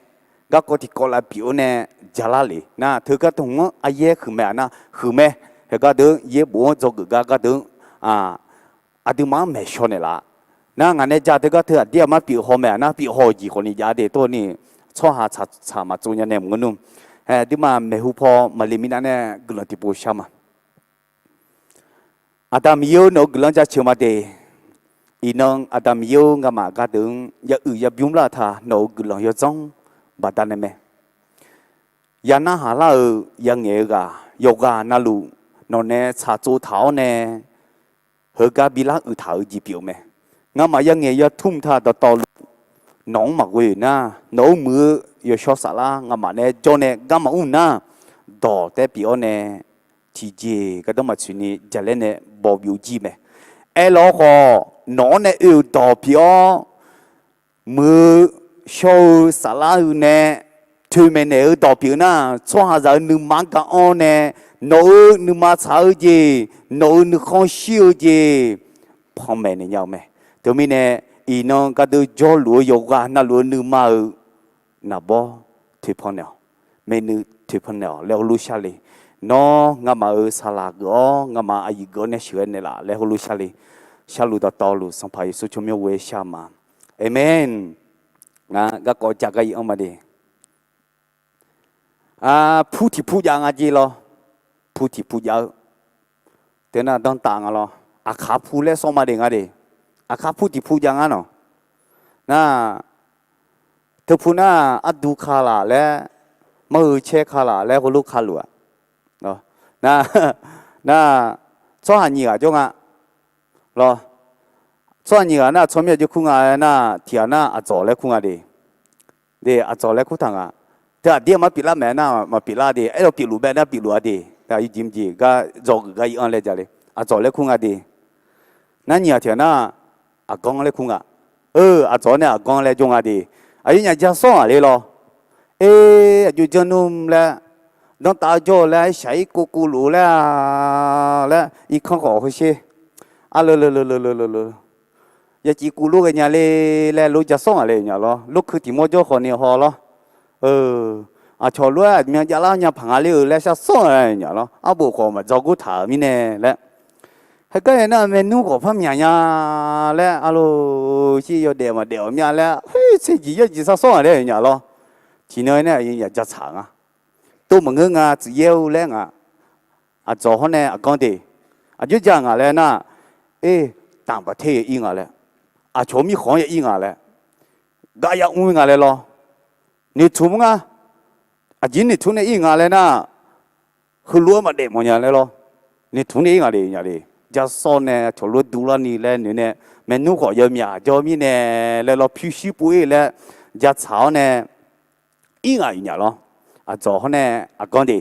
garkawv tiqkawv lav pyeuf-awr nae, jalar le. Nar teugar teu hmq-anr aryaer huiq mae-a nar, huiq mae. Heugar deuq-anr yaerbof-anr dzawgeuf gar gardeur-anr, aqduimaf-anr maeqshaw naeqlaf. Nar ngaq nae ja teugar teu aqdir aqmar pyeuf haw mae-a nar, pyeuf haw-euq jeq khawfni jav de tov ni, tsawrhaq tsaq maqtsov nya nae maqngeur nmr. Aqduimaf maeqhu paw maqle minav nae guiqlanq tiqpov shar ma. Aqda Miqyaer-or, nawq-euq guiqlanq jaceuq ma de. Iqnan Aqda Miqyaer-or, ngamaf gardeuq-anr ya uiq ya bymr lar-eu ta nawq-euq guiqlanq yawdzanr baqdanae mae. Ya narhaq lar-euq ya ngaeq-eu ghaq yawqghaq navluf nawq nae tsaqtsov taq-awr nae, heugar bi lar uiq taq-euq jeq pyeuf-eu mae. Ngamaf ya ngaeq ya tmr ta dawqtawvluf nawq-anr maqghoe nar, nawq-euq muiq-eu yawshawr saflar ngamaf nae jawr nae gar maqmr nar, dawq taef pyeuf-awr nae tiqjeq gardanr maqtsoeq ni jaqlaer nae baw byov jir mae. Aerlawr khawf, nawq-anr nae oe-euq dawq pyeuf-awr, muiq-eu shawr-eu saflar-eu nae toeqmaeq naeq-eu dawq pyeuf nar, tsawrhaqzaq-euq nuima gaq-awr nae, nawq-euq nuima tsaq-eu jeq, nawq-euq nuikhanr shir-eu jeq, panmaeq naeq nya-eu mae. Teumirnae, iqnan gardeuv jawrluf-eu yawqghaq navluf-eu nuima-euq naqbawr toeqpan naeq-awq. Maeqnui toeqpan naeq-awq laer heulof shar le. Nawr ngamaf-euq saqlaq geuf-awr, ngamaf aqyuif geuf-awr nae sheuqghae naeqlaf laer heulof shar le. Sharluf dawqtawvluf Sanqpaq Yeqsur tsawrmyanr ghoe shar ma. Aqmeq. Ngar garkawv ja gar ir-anr ma de. Pu tiq pu jav nga jeq lawr. Pu tiq pu jav-eu. Teunar danrtav nga lawr. Aqkaq pu laer sawr ma de nga de. Aqkaq pu tiq pu jav ngar nawq. Nar, teupu nar, ardu ka laf laer, marheu caer ka laf laer heulof ka luf-aq. Nar, tsawrhaq nyiq ghaq jawr nga lawr. Tsawrhaq nyiq ghaq nar, tsawrmyanr aqjox kur nga nar, tiq ghaq nar aqdzawq laer kur nga de. De, aqdzawq laer kur taq nga. Teu aqdir aqmar pyeuflar mae nar, maqpyeuflar de. Aerlawr pyeufluf bae nar pyeufluf-a de. Teu aqyuif jeq mqjeq gar dzawgeuf gar ir-anr laer ja le. Aqdzawq laer kur nga de. Nar nyiq ghaq tiq ghaq nar, aqganr laer kur nga. Eu, aqdzawq nae aqganr laer jawr nga de. Aqyawfnyaf ja sawr-aq le lawr. E, aqjox janr nmr laer, danrtav jawr-eu laer, shaq-ir kov kov luf-eu laer-a laer, irkanr khawf heusher. Arleu leu leu leu leu leu, ya civ kuv lof ghae nya le laer lof ja sawr ngaq le nya lawr. Lof keu tiq mawr jawr khawf ni haw lawr. Aqcawq lof-aer aqmyan javlar nya paq nga ler-eu laer shar sawr-a nya lawr. Arbof khawf maqdzaw gor taq-euq mirnae laer. Heugar aer nar maernmr khawf par myaq nya laer, arlo, shir yawdaef maqdaef-awq mya laer, tser jeq yar jeq shar sawr ngaq laer nya lawr. Tiqnan aer nar aqyawfnyaf ja tsaq nga. Tov maqngeur nga tsuif yaer-eu laer ngaq. Aqdzawq hawr nae aqganr de. Aqjox ja ngaq laer nar, e, tanq baqter ya ir nga laer, aqcawq mirkhanq-anr ya ir nga laer, gar ya mr nga laer lawr. Noeqtmq mr nga. Aqjeq noeqtmq nae ir nga laer nar, Heulof-aer maqdaef mawf nya laer lawr. Noeqtmq nae ir ngaq le nya le. Jarsawr nae aqcawq lof durlarni laer noeq nae, maernmr khawf yawmyaq jawr mirnae laer lawr, pyurshuir pov-ir laer jatsaq-awr nae ir ngaq-euq nya lawr. Aqdzawq hawr nae aqganr de,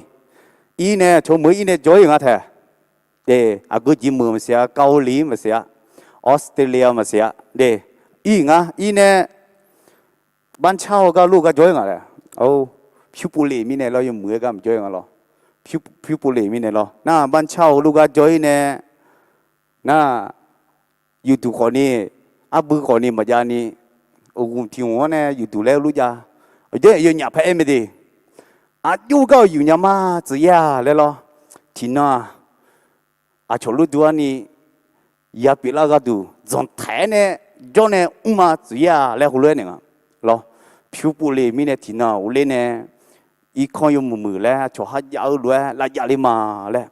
ir nae aqcawq meuq ir nae jawr-ir nga tae. De, aqgeu jeq meuq maqsiq-a, Kali maqsiq-a, Australia maqsiq-a de, ir ngar ir nae, barcar-awr gar lof gar jawr-ir nga laer. Pyur pov le mirnae lawr, yawmuiq-aer gar maqjawr-ir nga lawr. Pyur pov le mirnae lawr nar, barcar-awr lof gar jawr-ir nae nar, yufduq khawfni, arbui khawfni maqjav ni, uqghumq tiq hmq-anr nae yufduq laer lof jav. Aqjeq yawnyaf paq-aer mae de, aqjox gar-awq yuf nya ma, tsuif-ir-a laer lawr. Tiqnan-aq, aqcawq lof dur-arni yapyeuf lar gharduq zanqtaeq-aer nae jawr nae mr ma, tsuif-ir-a laer heulof-aer naeq nga lawr. Pyur pov le mirnae tiqnan ghofler nae, irkanr yawmuiq muiq laer aqcawq kharjav-eu lof-aer lavjav le ma laer,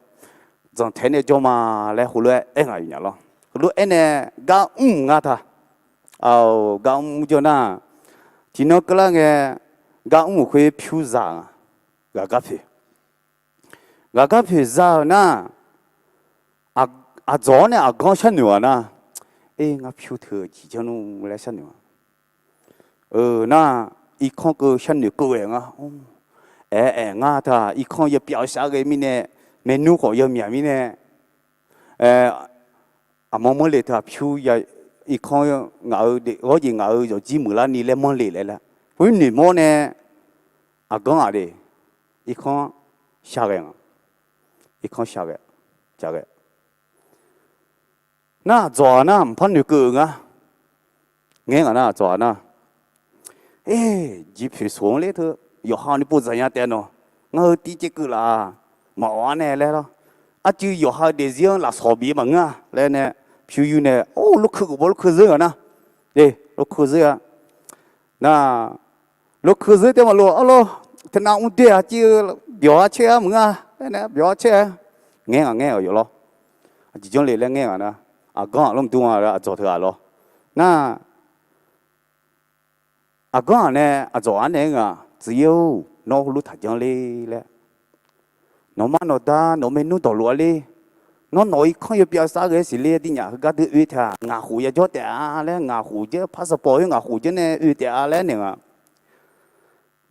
zanqtaeq nae jawr ma laer heulof-aer aer ngaq-euq nya lawr. Heulof-aer nae gar mr nga ta. Aq, gar mr jawr nar, tiqnan keuvlar ngae, gar mr-euq khoer pyur za nga. Ghaqgar poeq, ghaqgar poeq za-euq nar, aqdzawq-anr nae aqganr sharnoeq-aq nar, er, ngar pyur teu-eu jeq janr nmr laer sharnoeq-a. Nar, irkanr keuv sharnoeq keuv ghae nga. Aer-aer ngar ta, irkanr yapyav-eu shar ghae mirnae, maernmr khawf yawmyaq mirnae, aqmawr manrle teu-aq pyur, irkanr ngaq-eu ghawrjeq ngaq-eu yawqjir muiqlarni laer manrle laer laer, khoer noeqmawr nae, aqganr-aq de, irkanr shar ghae nga. Irkanr shar ghae, ghae. Nar, aqdzawq-aq nar, mqpar noeqkeuv-euq nga. Ngaer ngaq nar, aqdzawq-aq nar, er, jeq poeq soq-anr ler teu, yawqha ni pov dzaq nya taef nawq. Ngar heu tiv caev keuv laf-a, maqawq-ar nae laer lawr. Arcuiv yawqha-eu daefzir-anr lafsawq bif maqngeur-a laer nae, pyur yur nae, or, lorkeuv geufbaw lorkeuv zeur ngaq nar, de, lorkeuv zeur-a. Nar, lorkeuv zeur taef maqlof arlawr, teunav mr doer-aq civ-eu, byawq-ar caer-ar maqngeur-a laer nae byawq-ar caer-a. Ngaer ngaq ngaer-euq yawf lawr. Aqjeq janr le laer ngaer ngaq nar, aqganr-aq lawr mqdmr-a laer aqdzawq teughaq lawr. Nar, aqganr-aq nae aqdzawq-ar nae-aer ngaq, tsuif-ir-or, nawr heulof taqjanr ler laer, nawqma nawqda nawq maernmr dawqlof-a ler. Nawr nawq-eu irkanr yawpyav sar ghae-aer siqler-a, dirnyaf heugar dui oe taef-aq, ngaq khof yajawr taef-a laer, ngaq khof jeur, passport khoer ngaq khof jeur nae oe taef-a laer naeq nga.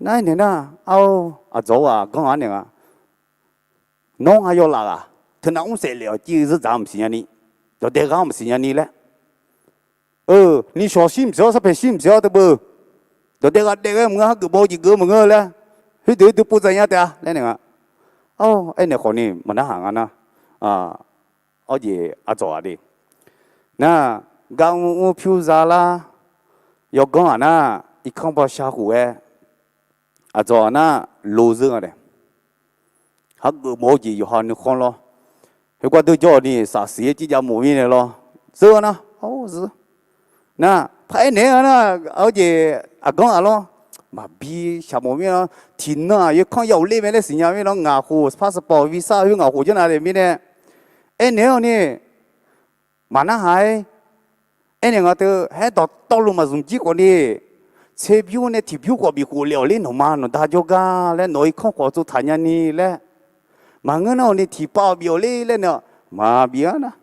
Nar-aer naeq nar, ar-or, aqdzawq-or, aqganr-aq naeq nga, nawr nga yawlaf ghaq, teunav mr saef lef-awq civ-eu zeur dzaq-anr maqsiq nyani, dawqdae ghaq-anr maqsiq nyani laer, eu, nishawq shir maqsiq-awr, sarpaeq shir maqsiq-awr teubeu, dawqdae ghaq daef ghae maqngeur, hargeuf baw-eu jeq geuf-eu maqngeur laer, khoerdeuq dui pov dzaq nya taef-a laer naeq nga. Ar, aernaeq khawfni maqnarhaq nga nar, awr jeq aqdzawq-aq de. Nar, gar mr mr pyur za lar, yawganr-aq nar, irkanr baw shar khof-aer, aqdzawq-aq nar, lo zeur nga daef. Hargeuf mawf-eu jeq yawqha nuikhanr lawr. Khoergar deur jawr-awq ni safsiq-aer cirjav mawf mirnae lawr. Zeur nar, zeur. Nar, paraer naeq-aer nga nar, awr jeq aqganr-aq lawr, maqbi shaq mawf mir-a. Tiqnan-aq, yawkanr ya ghofler mae laer siqnya mir lawr, ngaq khof passport visa khoer ngaq khof janr nav le mirnae, aernaeq-awq ni, maqnarhaq-aer, aernaeq nga teu, haer dawqtawvluf maqzmq jir khawfni, tserbymr nae tiqbymr khawf bif khof lef-awq ler, nawqma nawqda jawrgar laer, nawq-eu irkanr khawf tsovtaq nyani laer, maqngeur nar-awq ni tiqpav-awq bif-awq ler laer nae, maqbif-a nar.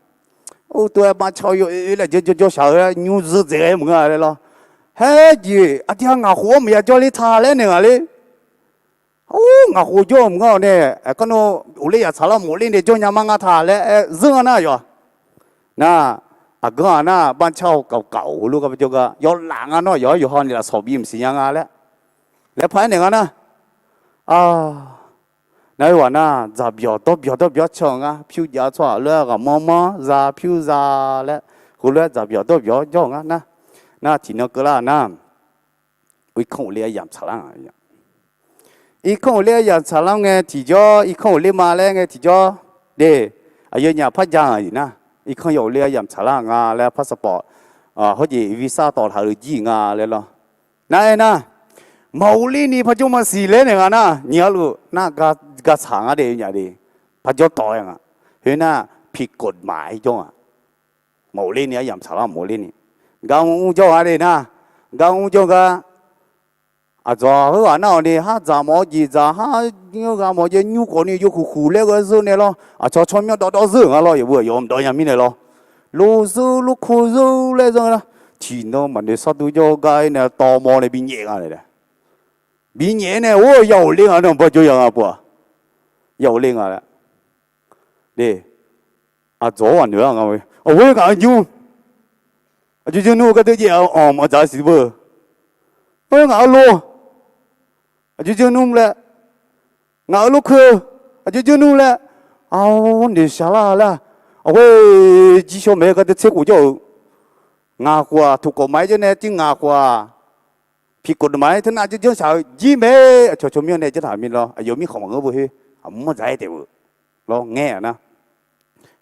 Or, tov-aer barcar-awr yawoer laer jawr jawr jawr shaq-eu laer nymr zeur dzaeq-aer maqngeur-a laer lawr. Haer jeq aqdui-aq ngaq khof-anr maqya jawr ler ta laer naeq nga ler. Or, ngaq khof jawr-eu maqngeur-awq nae, aerkanr nar ghofler yaq tsaqlar mawf ler nae jawr nya mar nga ta laer aer zeur nga nar yawq. Nar, aqganr-aq nar, barcar-awr kavkaq-awq heulof gar jawr gar yawlaf nga nar, yawqha yawqha ni lafsawq bi maqsiq nya nga laer, laer paraer naeq nga nar. Nar, oe ghaq nar, dzaqbyawq dawrbyawq dawrbyawq can-eu ngar, pyur jav tsawrhaq lof-aer ghaqmanr manr za pyur za laer, heulof-aer dzaqbyawq dawrbyawq jawr-eu ngar nar. Nar, tiqnan keuvlar nar, irkanr ghofler aryamq tsaqlar nga. Irkanr ghofler aryamq tsaqlar ngae tiqjawr, irkanr ghofler ma laer ngae tiqjawr, de, aqyawfnyaf par ja-aq iq nar, irkanr ya ghofler aryamq tsaqlar nga laer passport, hawjeq visa tawqtaq-eu jir nga laer lawr. Nar-aer nar, maqghofler ni parjawr maqsiq laer naeq nga nar, nyiq arluf nar, gatsaq ngar de nya de, parjawr tawq-aer nga. Khoernar, piqkawf maqaer jawr nga. Maqghofler ni aryamq tsaqlar maqghofler ni, gar mr jawr nga de nar, gar mr jawr gar, Aqdzawq heughaq nar-awq ni, har dzaq mawf-awr jeq dzaq, har nymr gha mawf-awr jeq nymr khawf ni, yawkhuq khuq laer ghae zeur nae lawr, aqcawq tsawrmyanr dawvdawv zeur-euq nga lawr, yawqbu aqyawf maqdawv nya mirnae lawr. Lof zeur lof ko zeur laer zeur nar, tiqnan maqnoeq shardur jawr gar-ir nae tawv mawr nae binyaef nga laer. Binyaef-aer nae, or, ya ghofle nga nae, bar jawr ya nga pov-aq, ya ghofle nga laer. De, aqdzawq-anr ghaq noeq-ar nga, awr, ngaq-eu nymr, aqjox jawr nmr-eu gardeuv jaev-a, anq maqdzaq-eu siq beu, or, ngaq-eu lof, aqjox jawr nmr laer, ngaq-eu lof keu, aqjox jawr nmr laer, ar, noeqshaq lar laer, awr, jir shaw maeq-eu gardeuv tser khof jawr-euq, ngaq khof-aq, toqkawv maqaer jawr nae tiv ngaq khof-aq, piqkawv deuq maqaer teunav janrjanr shaq-eu jir mae, aqcawq tsawrmyanr nae janr taq mir lawr, aqyawf mirkhanq maqngeur beu khoer, aqmur dzaq-aer taef-eu lawr ngaer-a nar,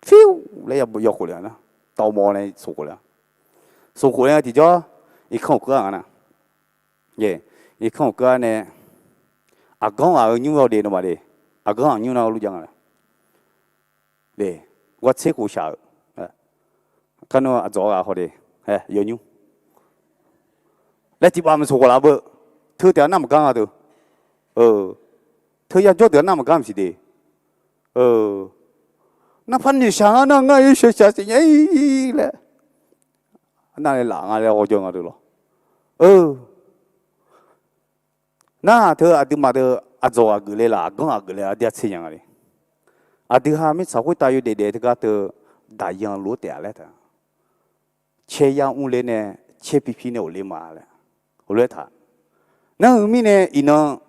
fir laer ya khof le-a nar, tawv mawr nae soq khof le-a, soq khof le-a tiqjawr, irkanr uqkeuv-a nga nar, irkanr uqkeuv-a nae, aqganr ghaq-eu nymr-awr de nawmaf de, aqganr ghaq nymr nar lur jav nga laer, de, ghar tser khof shaq-euq, kar nawr aqdzawq ghaq haw de, yawnymr laer tiqpav maqsoq khof laf beu, teu taef-a nar maqgar nga deuq, teu yajawr deuq-a nar maqgar maqsiq de, nar par noeqshaq ngar nar ngar-eu shaqshaq siqnya-ir laer, nar nae laf nga laer ghawjawr nga deuq lawr. Nar teu aqduimaf deuq aqdzawq ghaq geufle laf, aqganr ghaq geufle-a, aqdui-a tser nya nga le. Aqdui ha mirtsaq khoertav yawdaef daef teugar teu daqyan lof-aer taef-a laer taq, caer yar mrle nae, caer pipir nae ghofle ma laer, heulof-aer taq. Nar-eu mirnae iqnan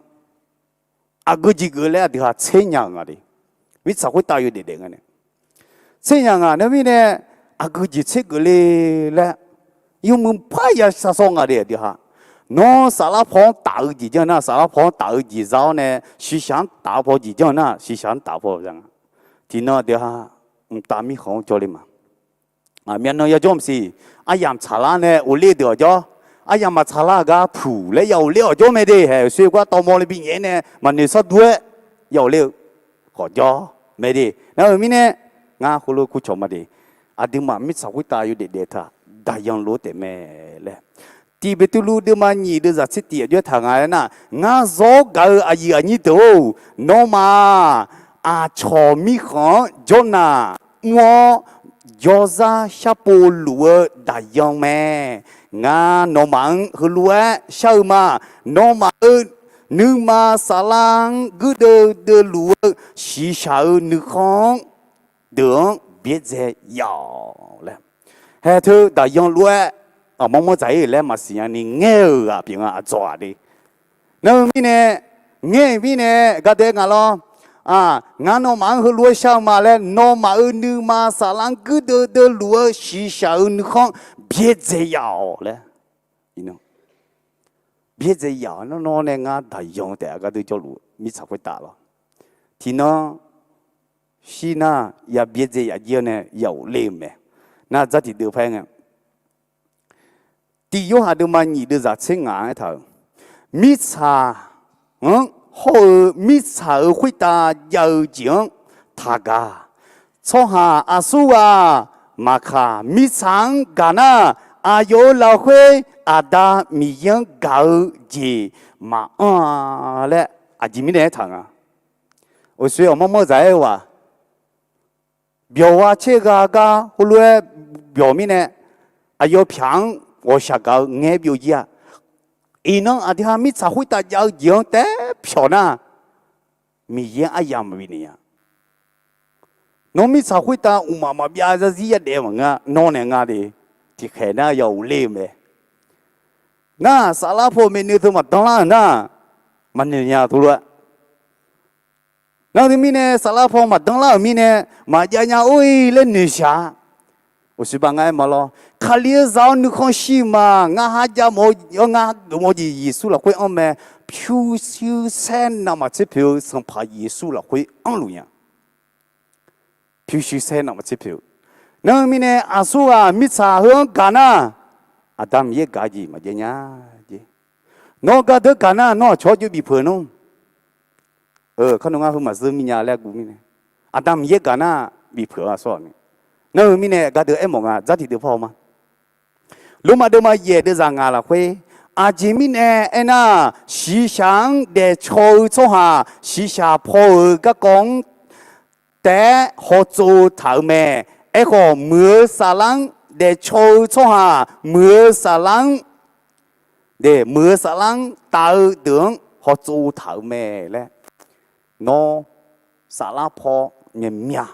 aqgeu jeq geuf laer aqdui ha tser nya-euq nga de. Mirtsaq khoertav yawdaef daef nga nae tser nya nga nar mirnae, aqgeu jeq tser geuf le laer, yawmuiq parya sharshawr nga de aqdui ha. Nawr saflar paw-anr taf-eu jeq janr nar, saflar paw-anr taf-eu jeq za-awr nae, shiqshaq-anr taf-eu paw jeq janr nar, shiqshaq-anr taf paw za nga. Tiqnan aqdui ha mqtav mirkhanq-anr jawrle ma. Myavnan yajawr maqsiq, aryamq tsaqlar nae ghofle deuq-awq jawr, aryamq maqtsaqlar gar puq laer ya ghofle-awq jawr mae de. Haeq, uqshoe gar tawv mawr le binyaef nae maqnoeq shardur-aer ya ghofle-eu khawf jawr mae de. Nar-eu mirnae, ngar heulof-aer kurcawq ma de. Aqduimaf mirtsaq khoertav yawdaef daef taq daqyan lof-aer taef mae laer, Tiq Beqtuvluv deuvma nyiq deuvzaq tser tiq aqjox aertaq nga aernar, ngar zawr gaq-eu aqyuif aqnyir deuq-or, nawmaf-aq, aqcawq mirkhanq-anr jawrnaq mr-awr, jawrzar sharpov luf-eu daqyan mae. Ngar nawmaf-anr heulof-aer shar-eu ma. Nawmaf-euq nuima saflar-anr guirdeuv deuvluf-eu shiqshaq-eu nuikhanr deuq-anr byaerdzae yaf-awq laer. Haeq teu daqyan lof-aer aqmawr manr dzaq-ir laer maqsiq nya ni ngaer-eu ghaq pyeuf nga aqdzawq-aq de. Nar-eu mirnae, ngaer-euq mirnae gardeuv-aer nga lawr. Ngar nawmaf-anr heulof-aer shar-eu ma laer, nawmaf-euq nuima saflar-anr guirdeuv deuvluf-eu shiqshaq-eu nuikhanr byaerdzae yaf-awq laer. Byaerdzae yaf-awq nar, nawr nae ngar daqyan-eu taef-a gardeuv jawrluf-eu mirtsaq khoertav lawr. Tiqnan shir nar ya byaerdzae yaf jir-awr nae ya ghofle-eu mae. Nar dzar tiqdeuv par-aer ngae, Tiq Yorhaq deuvma nyiq deuvzaq tser ngaq-anr aertaq-euq, mirtsaq-anr hawr-eu mirtsaq-euq khoertav jav-eu jeq-anr taqgaq. Tsawrhaq aqsurghaq maqkaq, mirtsaq-anr gaq nar, aqyawf-euq lafkhoer Aqda Miqyaer-anr gaq-eu jeq maqanr-a laer aqjeq mirnae aertaq nga. Uqshoe aqmawr manr dzaq-aer-eu-aq, byawq gha caer gha gar heulof-aer byawq mirnae, aqyawf pyaq-anr ghawqshaq gaq-eu ngaeq-aer byov jir-a. Iqnan aqdui ha mirtsaq khoertav jav-eu jeq-anr taef-aer pyawq nar, Miqyaer-anr aryamq maqbi naeq nya. Nawr mirtsaq khoertav uqmaq maqbyav zarzir yadaef maqngeur, nawr nae nga de. Tiqkhaeq nar ya ghofle-eu mae. Nar saflar paw maeqnoeq teu maqdanlar-euq nar, maqnoeq nya teulof-aer. Nar teumirnae saflar paw maqdanlar-euq mirnae maqjav nya or-ir laer noeqshaq-a. Uqshoe bav ngar aer ma lawr. Kali-eu zaq-awr nuikhanr shir-eu ma. Ngar ha javmawf-eu, ngar geufmawf-eu jeq Yeqsur lafkhoer anr mae. Pyurshuir saer navmaqtser poeq-eu Sanqpaq Yeqsur lafkhoer anrluf nya. Pyurshuir saer navmaqtser poeq-eu. Nar-eu mirnae aqsurghaq mirtsaq heu-anr gaq nar, Aqda Miqyaer gaq-eu jeq maqjav nya jer. Nawr gardeuv gaq nar, nawr aqcawq-anr jov bif peuq-eu nawr. Kar nawr ngar heu maqzeur mir nya laer guv mirnae, Aqda Miqyaer gaq nar bif peuq-eu aqsur-aq ni. Nar-eu mirnae gardeuv aermawf nga dzar tiqdeuv par-awr ma. Lormav deuvma yaeq deuvzaq ngaq lafkhoer, Aqjeq mirnae aernar, shiqshaq-anr daefcaw-eu tsawrhaq shiqshaq paw-euq garkawv-anr taef-aer hawtsov taq-euq mae. Aerkhawf, muiq-eu saflar-anr daefcaw-eu tsawrhaq muiq-eu saflar-anr, muiq-eu saflar-anr taf-eu deuq-anr hawtsov taq-euq mae laer, nawr saflar paw myaqmyaq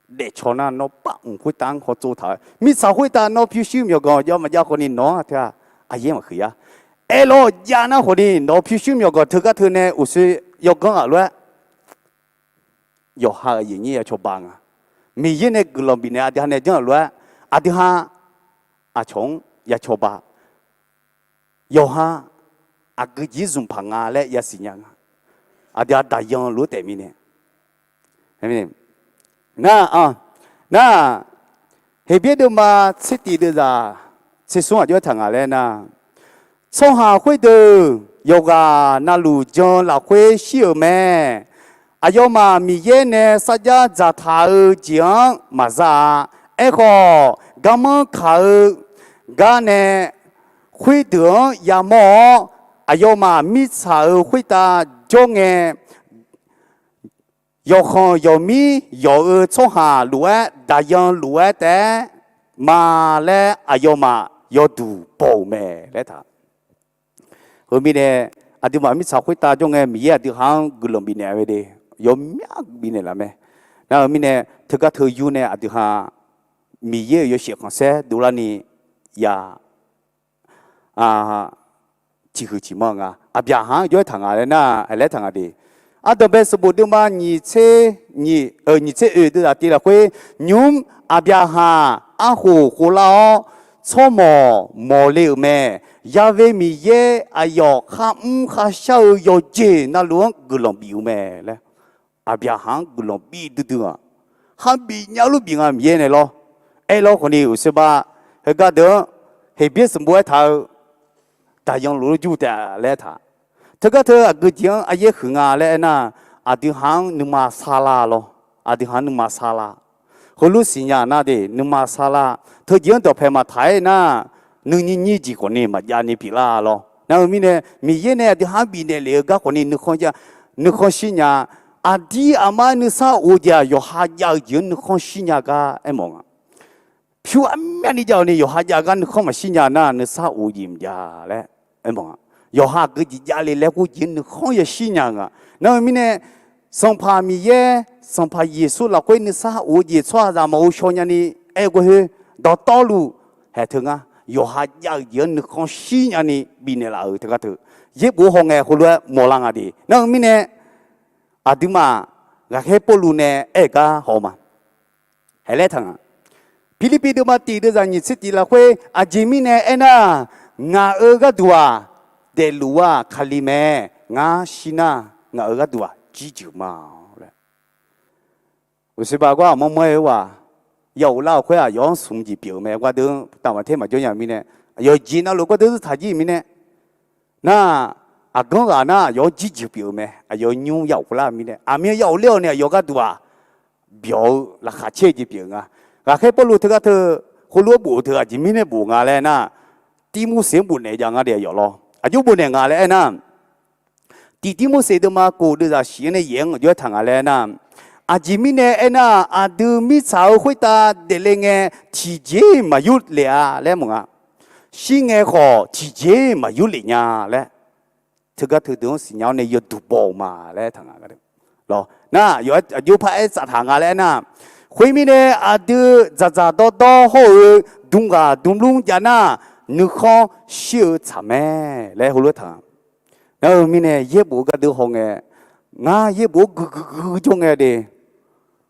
daefcaw nar, nawr paf mq khoertav-anr hawtsov taq-eu. Mirtsaq khoertav nawr pyurshuir myawqganq jav maqjav khawfni nawq-anr teu-aq, aqyaer maqhuiq-a. Aerlawr jav nar khawfni nawq pyurshuir myawqganq teugar teu nae uqshoe yawganr ghaq lof-aer yawqha-euq aqyuif aqnyir ya cawba nga. Miqyaer nae guiqlanq bifnaeq aqdui ha nae janr-euq lof-aer, aqdui ha aqcawq-anr ya cawba. Yawqha aqgeu jeq-ir zmq paq nga laer yasiq nya nga. Aqdui ha daqyan lof-aer taef mirnae, nar, nar, Heqbyaer deuvma tser tif deuvzaq tser smr aqjox-aer taq nga laer nar, tsawrhaq khoerdeuq yawqghaq navluf jan lafkhoer shir-euq mae. Aqyawfmaf Miqyaer nae sarjar dzaqtaq-eu jeq-anr maqza-a. Aerkhawf, garmanr kaq-eu gar nae khoerdeuq-anr yamawr-awr, aqyawfmaf mirtsaq-euq khoertav jawr ngae, yawqkhanq yawqmir yawq-eu tsawrhaq lof-aer daqyan lof-aer taef-aer ma laer aqyawfmaf yawduq baw-euq mae laer taq. Heu mirnae, aqduimaf mirtsaq khoertav jawr ngae Miqyaer aqdui ha-anr guiqlanq bifnaeq-a de, yawmyaq bifnaeq laf mae. Nar-eu mirnae, teugar teu yur nae aqdui ha Miqyaer-euq yawshaef khanqsaer dovlarni ya tiqhuiq ciqmanr nga. Aqbyaqhaq-anr jawr-aer taq nga laer nar, aqlaer taq nga de. Ardanqbae sanqbof deuvma nyiq tser oeq deuvzaq tiv lafkhoer, nymq-mr Aqbyaqhaq arkhof khovlar-awr, tsawrmawq mawqle-euq mae. Ya've Miqyaer aqyawf kharmr kharshar-eu yawqjeq navluf-anr guiqlanq bif-eu mae laer, Aqbyaqhaq-anr guiqlanq bif duidui-aq, khar bif nya lor bif nga Miqyaer nae lawr. Aerlawr khawfni uqshoe ba, heugar deuq-anr Heqbyaer sanqbof-aer taq-eu daqyan luf-eu jur taef laer taq. Teugar teu aqgeu jeq-anr aqyaer huiq nga laer aernar, aqdui ha-anr nuima sarlar lawr. Aqdui ha-anr nuima sarlar. Heulof siqnya nar de, nuima sarlar. Teujeq-anr dawqpae maqtaq-aer nar, nuinyir nyir jeq khawfni maqjavni pyeuflar lawr. Nar-eu mirnae, Miqyaer nae aqdui ha-anr bifnaeq lef-eu gar khawfni nuikhanr shir nya. Aqdir aqmar nuisar of-eu jeq-aq, yawqha jav-eu jeq-anr nuikhanr shir nya gar aermawf nga. Pyur armyavni jav-awq ni yawqha jav gar nuikhanr maqshir nya nar, nuisar of-eu jeq maqjav laer aermawf nga. Yawqha aqgeu jeq javle laer khoer jeq-anr nuikhanr yashir nya nga. Nar-eu mirnae, Sanqpaq Miqyaer, Sanqpaq Yeqsur lafkhoer nuisar of-eu jeq tsawrhaqzaq maqghov shaw nyani aer-eu gawr khoer, dawqtawvluf haeq teu ngar, yawqha jav-eu jeq-anr nuikhanr shir nyani bifnaeq laf-euq teugar teu, yaerbof hawngae heulof-aer mawqlar nga de. Nar-eu mirnae, aqduimaf ghaqkhaer Pawrluv nae aer-eu gar haw ma. Haeq laer taq nga. Pirlirpiv deuvma tiq deuvzaq nyiq tser tiq lafkhoer, aqjeq mirnae aernar, ngaq-euq gharduq-aq, daefluf-aq Kali mae. Ngar shir nar, ngaq-euq gharduq-aq jirjeuq ma laer. Uqsiqba gar aqmanr manr-aer-eu ghaq, ya ghoflar-euq khoer aqyawf-anr smq jeq pyeuf-eu mae. Gardeuv-anr taqmaq ter maqjawr nya-eu mirnae, aqyawf jeq navluf gardeuv zeur taq jir-euq mirnae, nar, aqganr ghaq nar aqyawf-anr jirjeuq pyeuf-eu mae. Aqyawf nymr ya ghoflar-eu mirnae, aqmyan ya ghofler-awq ni aqyawf gharduq-aq, byawq-eu laqkhaq caer-eu jeq pyeuf-eu nga. Ghaqkhaer Pawrluv teugar teu, heulof-aer bof-eu teu aqjeq mirnae bof nga laer nar, Tirmorseq-anr bofnaeq jav nga de aqyawf lawr. Aqjox bofnaeq nga laer aernar, tiq Tirmorseq deuvma kof deuvzaq shif-anr nae yaef-anr aqjox-aer taq nga laer aernar, aqjeq mirnae aernar, aqdui mirtsaq-eu khoertav daefle ngae tiqjeq-iq maqyur lef-a laer mawf nga. Shir ngae khawf tiqjeq-iq maqyur lef nya laer, teugar teudeuq-anr siqnya-awr nae yawduq baw-eu ma laer taq nga. Nar, aqjox par-aer tsaf taq nga laer aernar, khoermirnae aqdui dzaqdzaq dawrdawr hawr-eu dmghaq dmlmr jav nar, nuikhanr shir-eu tsaq mae laer heulof-aer taq nga. Nar-eu mirnae yaerbof-eu gardeuv hawngae, ngar yaerbof-anr guiqguiq guiqguiq jawr ngae de,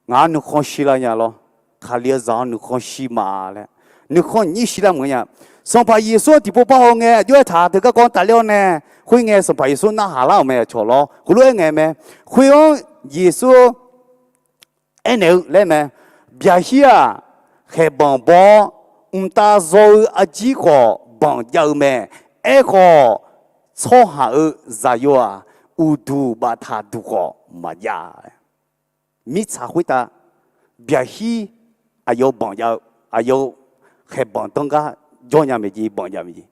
ngaq-anr nuikhanr shirlar nya lawr. Kali-eu zaq-anr nuikhanr shir ma laer, nuikhanr nyir shirlar maqngeur nya. Sanqpaq Yeqsur-anr tiqpov par hawngae aqjox-aer taq teugar kawv-anr tafler-awr nae, khoerngae Sanqpaq Yeqsur narhaq lar-euq mae aqcawq lawr heulof-aer ngae mae. Khoer-anr Yeqsur aernaeq-eu laer mae. Byaqhir-aq, khaeqbanq baw-awr, mqtav zaw-eu arjir khawf banq jav-eu mae. Aerkhawf, tsawrhaq-euq zaqyo-aq, uqduq baftaq duq khawf maqjav. Mirtsaq khoertav byaqhir aqyawf banq jav-eu, aqyawf khaeqbanq danr gar jawr nya maeqjeq banq jav maeqjeq.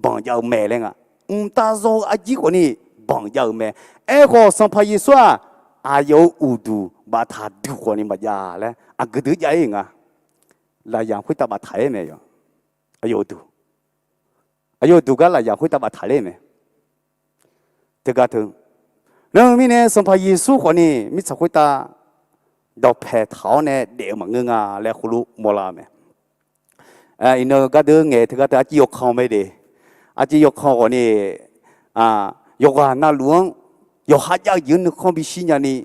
banq jav-eu mae laer nga. Mqtav zaw-eu arjir khawfni banq jav-eu mae. Aerkhawf, Sanqpaq Yeqsur-aq, aqyawf-euq uqduq baftaq duq khawfni maqjav laer aqgeu deuq jav-ir nga. Lafyaq khoertav baftaq-aer mae yawq. Aqyawf uqduq, aqyawf uqduq gar lafyaq khoertav baftaq ler mae. Teugar teu, ngar-eu mirnae Sanqpaq Yeqsur khawfni mirtsaq khoertav dawqpaeq taq-awr nae daef-eu maqngeur nga laer heulof mawrlar-eu mae. Iqnan gardeuv ngaeq teugar teu arciv yawkan mae de. Arciv yawkan khawfni, yawqghaq navluf-anr yawqha jav-eu jeq-anr nuikhanr bishir nyani,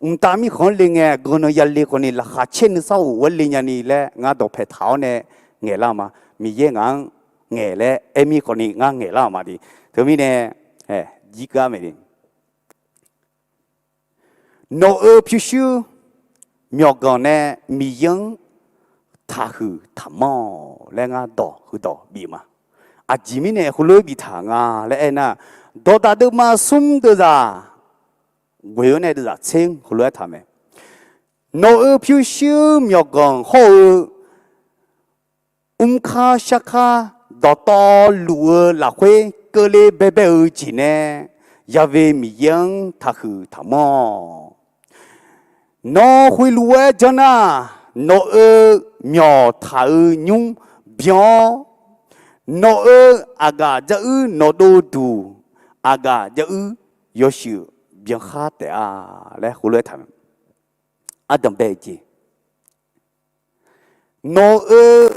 mqtav mirkhanq-anr le ngae, guiqlanq yale khawfni laqkhaq caer nuisar of-aer le nyani laer ngar dawqpaeq taq-awr nae ngaeqlar-eu ma. Miqyaer ngaq-anr ngaeq laer aer mir khawfni ngar ngaeqlar-euq ma de. Teumirnae, jir gar mae de. Nawq-euq pyurshuir myawqganq nae Miqyaer-anr taqhuiq taqmanr-awq laer ngar dawq heudawq bif ma. Aqjeq mirnae heulof-aer biftaq nga laer aernar, dawqdaq deuvma smr deuvzaq ghoeq-awr nae deuvzaq tser-anr heulof-aer taq mae. Nawq-euq pyurshuir myawqganq hawr-eu mrkar sharkar dawqtawvluf-eu lafkhoer keuvle baebae-eu jeq nae Yaqve Miqyaer-anr taqhuiq taqmanr-awq. Nawr khoerlof-aer janr nar, nawq-euq myawq taq-eu nymr byan-awr, nawq-euq aqgaf jaruir nawqdov duq aqgaf jaruir yawshuif byan khar taef-a laer heulof-aer taq mae. Ardanqbae-eu jeq, nawq-euq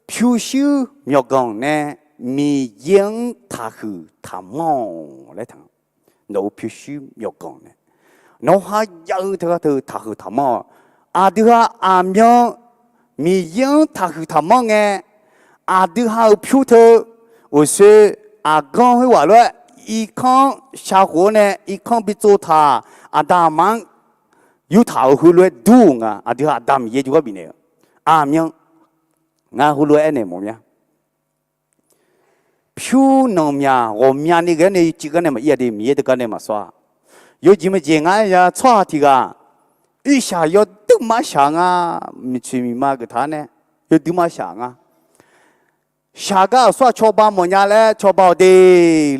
pyurshuir myawqganq nae Miqyaer-anr taqhuiq taqmanr-awq laer taq. Nawq-euq pyurshuir myawqganq nae nawr ha jav-eu teugar teu taqhuiq taqmanr-awq. Aqdui ha aqmyan Miqyaer-anr taqhuiq taqmanr ngae, aqdui ha-euq pyur teu uqshoe aqganr khoerghaq lof-aer irkanr shaqkhof-awr nae irkanr bi tsovtaq, aqda aqma-anr yurtaq-euq heulof-aer dur-euq nga. Aqdui ha Aqda Miqyaer jawrgar bifnaeq-eu aqmyan, ngar heulof-aer aernaeq mawf mya. Pyur nanqmyaq ghawqmyani ghae-awr nae yawcuiv gar nae maqir-a de, Miqyaer teugar nae maqsawr-a. Yawjeq maqjeq ngar aer-a, tsawrhaq tiq ghaq irshaq yawdui mar shaq nga, miqcoeq miqma geuf taq-awr nae yawdui mar shaq nga. Shaq gar aqsur-aq cawba mawfnya laer cawba-awq de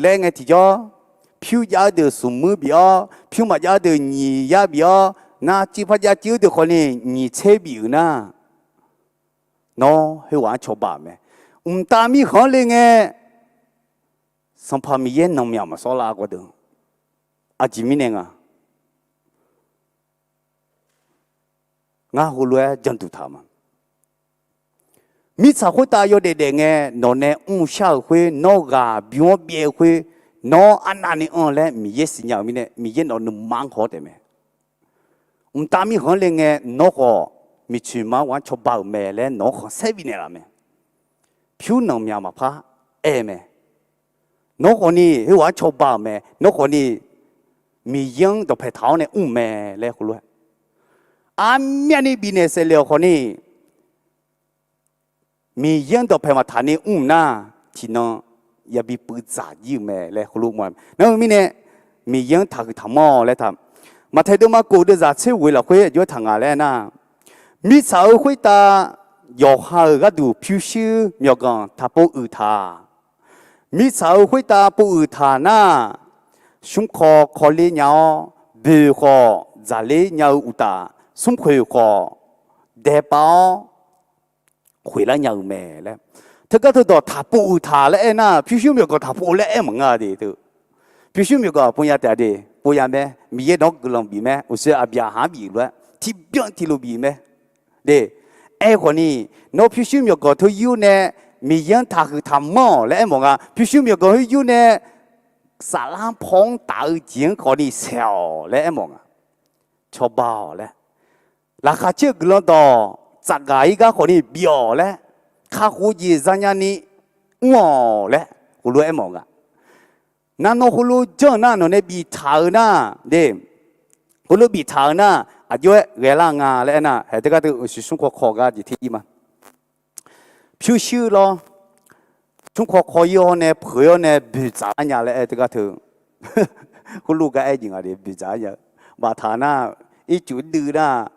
laer aer ngae tiqjawr, pyur jav-eu deuq smq muir bif-awr, pyur maqjav-eu deuq nyiq yar bif-awr, nar civ par jav civ-eu deuq khawfni nyiq tser bif-euq nar, nawr khoerghaq-anr cawba-euq mae. Mqtav mirkhanq-anr le ngae, Sanqpaq Miqyaer nanqmyaq maqsawr lar gawr deuq. Aqjeq mirnae nga, ngar heulof-aer janduq taq ma. Mirtsaq khoertav yawdaef daef ngae, nawq nae mr shar-euq khoer, nawr ghaq bym-anr byaev-eu khoer, nawr arnavni anr laer Miqyaer siqnya-euq mirnae, Miqyaer nawq-eu nuima-anr haw-awr taef mae. Mqtav mirkhanq-anr le ngae, nawr khawf miqcoeq ma-anr ghaq-anr cawba-euq mae laer nawq-anr khanqsaer bifnaeq laf mae. Pyur nanqmyaq maqpar aer mae. Nawr khawfni khoerghaq-anr cawba-euq mae. Nawr khawfni Miqyaer-anr dawqpaeq taq-awr nae mr mae laer heulof-aer armyavni bifnaeq saef le-awq khawfni, Miqyaer-anr dawqpaeq maqtaq ni mr nar, tiqnan yabi puivdzaq jir-euq mae laer heulof mawr-a. Nar-eu mirnae, Miqyaer-anr taqhuiq taqmanr-awq laer taq. Maqtaeq deuvma kof deuvzaq tser ghoeq lafkhoer aqjox-aer taq nga laer aernar, mirtsaq-euq khoertav yawqha-euq gharduq pyurshuir myawqganq taqpov uiq taq. Mirtsaq-euq khoertav pov uiq taq nar, smrkawv kawvler nya-awr, boeq khawf dzaqler nya-eu uqtaf, smrkhoeq khawf daepav-awr khoeqlar nya-euq mae laer. Teugar teudawq taqpov uiq taq laer aernar, pyurshuir myawqganq taqpov laer aer maqngeur-a de teu. Pyurshuir myawqganq pov nya taef-a de, pov nya mae. Miqyaer nawq-anr guiqlanq bif mae. Uqshoe aqbyaqhaq-anr bif lof-aer tiqbyan tiqlof bif mae de. Aerkhawfni, nawr pyurshuir myawqganq teu yur nae Miqyaer-anr taqhuiq taqmanr-awq laer aermawf nga. Pyurshuir myawqganq khoer yur nae saflar paw-anr taf-eu jeq-anr khawfni saeq-awq laer aermawf nga. Cawba-awq laer, laqkhaq caer-eu guiqlanq dawq tsafgaq-ir gar khawfni bif-awq laer, kakhof-eu jeq zanya ni mr-awq laer heulof-aer aermawf nga. Nar nawr heulof janr-eu nar, nawq nae biftaq-eu nar de, heulof biftaq-eu nar, aqjox-aer ghaelar nga laer aernar, haeq teugar teu uqshoe smrkawv kawv gar jeq ter-ir ma. Pyurshuir lawr, smrkawv kawv-ir-awr nae peuq-awr nae boeqdzaq lar nya laer aer teugar teu, heulof gar aer jeq nga de, boeqdzaq lar nya-eu baftaq nar, ircuf duiv nar,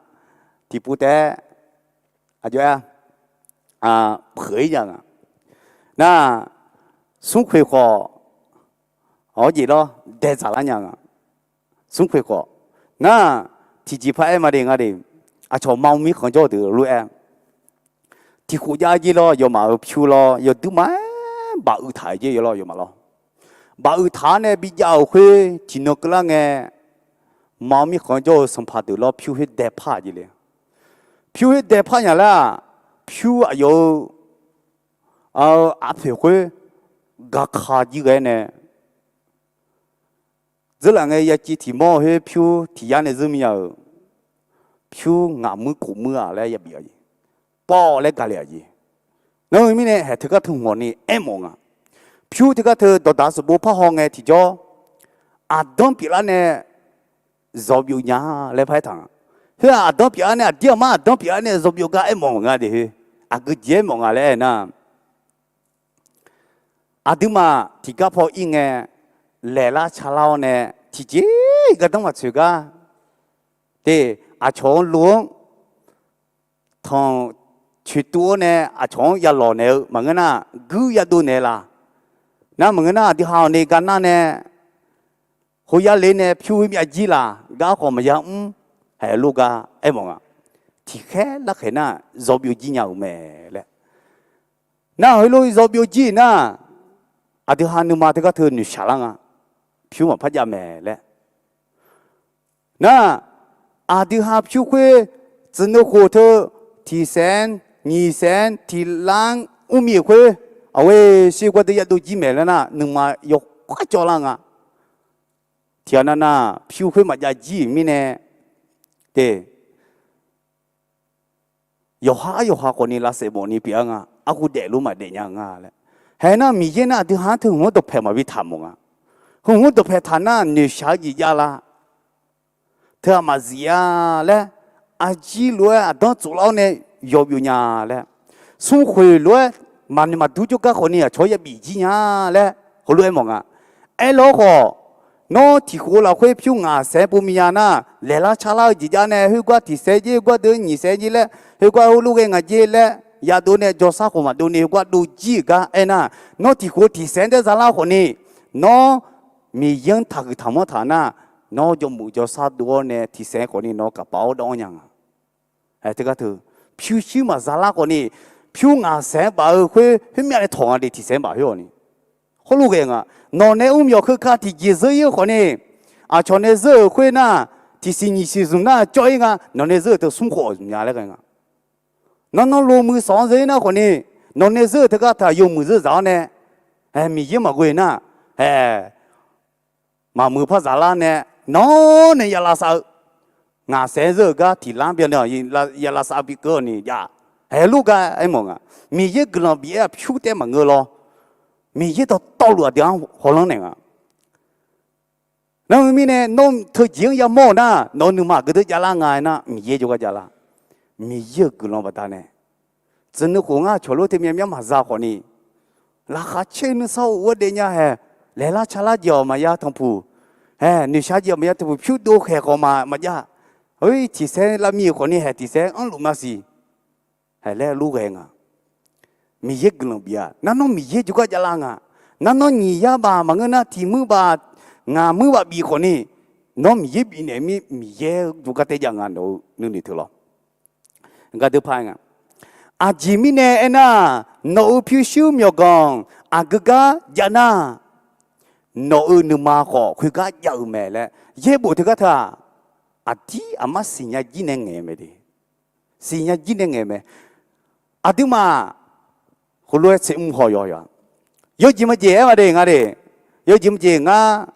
tiqpov taef-aer aqjox-aer peuq-ir nya nga. Nar, smrkhoeq khawf, awr jeq lawr dae dzaqlar nya nga. Smrkhoeq khawf, nar, tiqjeq par aer ma de nga de, aqcawq ma mirkhanq jawr-eu deuq lof-aer, tiq khof jav-aer jer lawr, yawmaf-euq pyur lawr yawduir ma-aer baq uiq taq-aer jer lawr, yawmaf lawr. Baq uiq taq-awr nae bijav-euq khoer tiqnan keuvlar ngae, ma mirkhanq jawr-eu sanqpaq deuq lawr pyur khoer dae par-aq jeq le. Pyur khoer dae par nya laer-aq, pyur aqyawf-eu arpoeq khoer gaka jir ghae nae, dzeurlaf ngae yaciv tiq mawr khoer pyur tiq yar nae zeur mir nya-euq, pyur ngaq muir khof muir-aq laer yabif-a jeq, pawv laer gale-aq jeq. Nar-eu mirnae haeq teugar teu hmq-awq ni aermawf nga. Pyur teugar teu dawqdaq sanqbof par haw ngae tiqjawr, aqdanr pyeuflar nae zawqbyov nya laer paraer taq nga. Khoer-aq aqdanr pyeuf-ar nae, aqdir aqmar aqdanr pyeuf-ar nae zawqbyov gar aermawf nga de khoer, aqgeu jeq aermawf nga laer aernar, aqduimaf tiqgar paw ir ngae, laeqlar calar-awr nae tiqjeq gardanr maqtsoeq gar, te, aqcawq-anr lo-anr tanq coeqtuv-awr nae aqcawq-anr yalawq naeq-eu maqngeur nar, guir yadov naeq laq. Nar maqngeur nar, aqdui ha-awq ni gar nar nae, khoer yarler nae pyur khoer myav jir laq gar khawf maqya mr, haeq lof gar aermawf nga. Tiqkhaer larkhaeq nar, zawqbyov jir nya-euq mae laer. Nar heulof zawqbyov jir nar, aqdui ha nuima teugar teu noeqshaq lar nga. Pyur maqpar jav mae laer. Nar, aqdui ha pyur khoer tsuif nui khof teu tiq saeq-anr, nyiq saeq-anr, tiq lar-anr mrmir-euq khoer, aqwe, sher gardeuv yadov jir maeq laer nar, nuima yawkhav cawv lar nga. Tiqghaq nav nar, pyur khoer maqjav jir-euq mirnae, te, yawqha yawqha khawfni lavsaef mawfni pyeuf-ar nga. Arhu daefluf maqdaef nya nga laer. Haeq nar Miqyaer nar aqdui ha-anr teu hmq-anr dawqpaeq maqbi taq mawf nga. Hmq-anr dawqpaeq taq nar noeqshaq-eu jeq jav la. Teughaq maqzif-a laer, arjir lof-aer aqdanr tsoflar-awr nae yawbyov nya laer, smrkhoeq lof-aer maqnoeq maqdur jawrgar khawfni aqcawq-anr yabif jir nya laer heulof-aer mawf nga. Aerlar-awr khawf, nawr tiq khof lafkhoer pyur ngaq saeq-anr pov minya nar, laeqlar carlar-eu jeq jav nae khoergar tiq saeq jer, khoergar deuv nyiq saeq jer laer, khoergar heulof ghae ngaq jer laer yadov nae jawrsar khawf maqdov ni khoergar dov jir-euq gar aernar, nawr tiq khof tiq saeq-anr daer zalar khawfni, nawr Miqyaer-anr taqhuiq taqmanr taq nar, nawr jawrmuiq jawrsar dov-awr nae tiq saeq khawfni nawq kaqpaf-awr dawv-anr nya nga. Teugar teu, pyurshuir maqzalar khawfni, pyur ngaq saeq-anr baf-eu khoer khoermyav nae tawq nga de, tiq saeq-anr baf khoer-awq ni. Hawrlof ghae nga. Nawq nae mr myawq keuka tiqjeq zeur ir-eu khawfni, aqcawq nae zeur-euq khoer nar, tiqsiq nyiq siq zmq nar cawv ir nga, nawq nae zeur-euq teu smr khof-awq zmq nya laer ghae nga. Nawr nawr lo muiq sawq-anr zeur ir nar khawfni, nawq nae zeur-euq teugar taq yawmuiq zeur dzaq-awr nae, Miqyaer maqghoe nar, haeq, maqmuiq par zaqlar nae, nawr nae ya lavsav-eu, ngaq saeq-anr zeur-euq gar tiq lar byan nae ya lavsav bikeuv-awq ni jav. Haeq lof gar aermawf nga. Miqyaer guiqlanq bif-aer-aq pyur taef maqngeur lawr. Miqyaer dawqtawvluf aqdui-anr hawlanr naeq nga. Nar-eu mirnae nawr teujeq-anr yamawr-euq nar, nawq-eu nuima aqgeu deuq javlar nga aernar, Miqyaer jawrgar javlar. Miqyaer-euq guiqlanq baqdanae, tsuif nui khof ngar cawq lof teumyav myar maqza khawfni, laqkhaq caer nuisar of-aer daef nya haeq, laeqlar carlar jeq-awq maqya tanqpuq, haeq noeqshaq jeq-awq maqya tanqpuq, pyur dov khaeq khawf maqjav, tiq saeq lavmir-euq khawfni haeq tiq saeq-anr anrluf maqsiq. Haeq laer lof ghae nga. Miqyaer guiqlanq bif-a. Nar nawr Miqyaer jawrgar javlar nga. Nar nawr nyiq yar baf maqngeur nar, tiq muir baf, ngaq muir baf bif khawfni, nawr Miqyaer bifnaeq mir Miqyaer jawrgar tae jav nga, nawq-eu nuinoeq teu lawr. Gardeur par nga. Aqjeq mirnae aernar, nawq-euq pyurshuir myawqganq aqgeu gar jav nar, nawq-euq nuima khawf khoergar jav-eu mae laer yaerbof teugar teu-aq, aqdir aqmar siqnya jir nae ngaeq mae de. Siqnya jir nae ngaeq mae. Aqduimaf heulof-aer tser mr haw yaw yaw. Yawjeq majeq aer ma de nga de. Yawjeq majeq ngar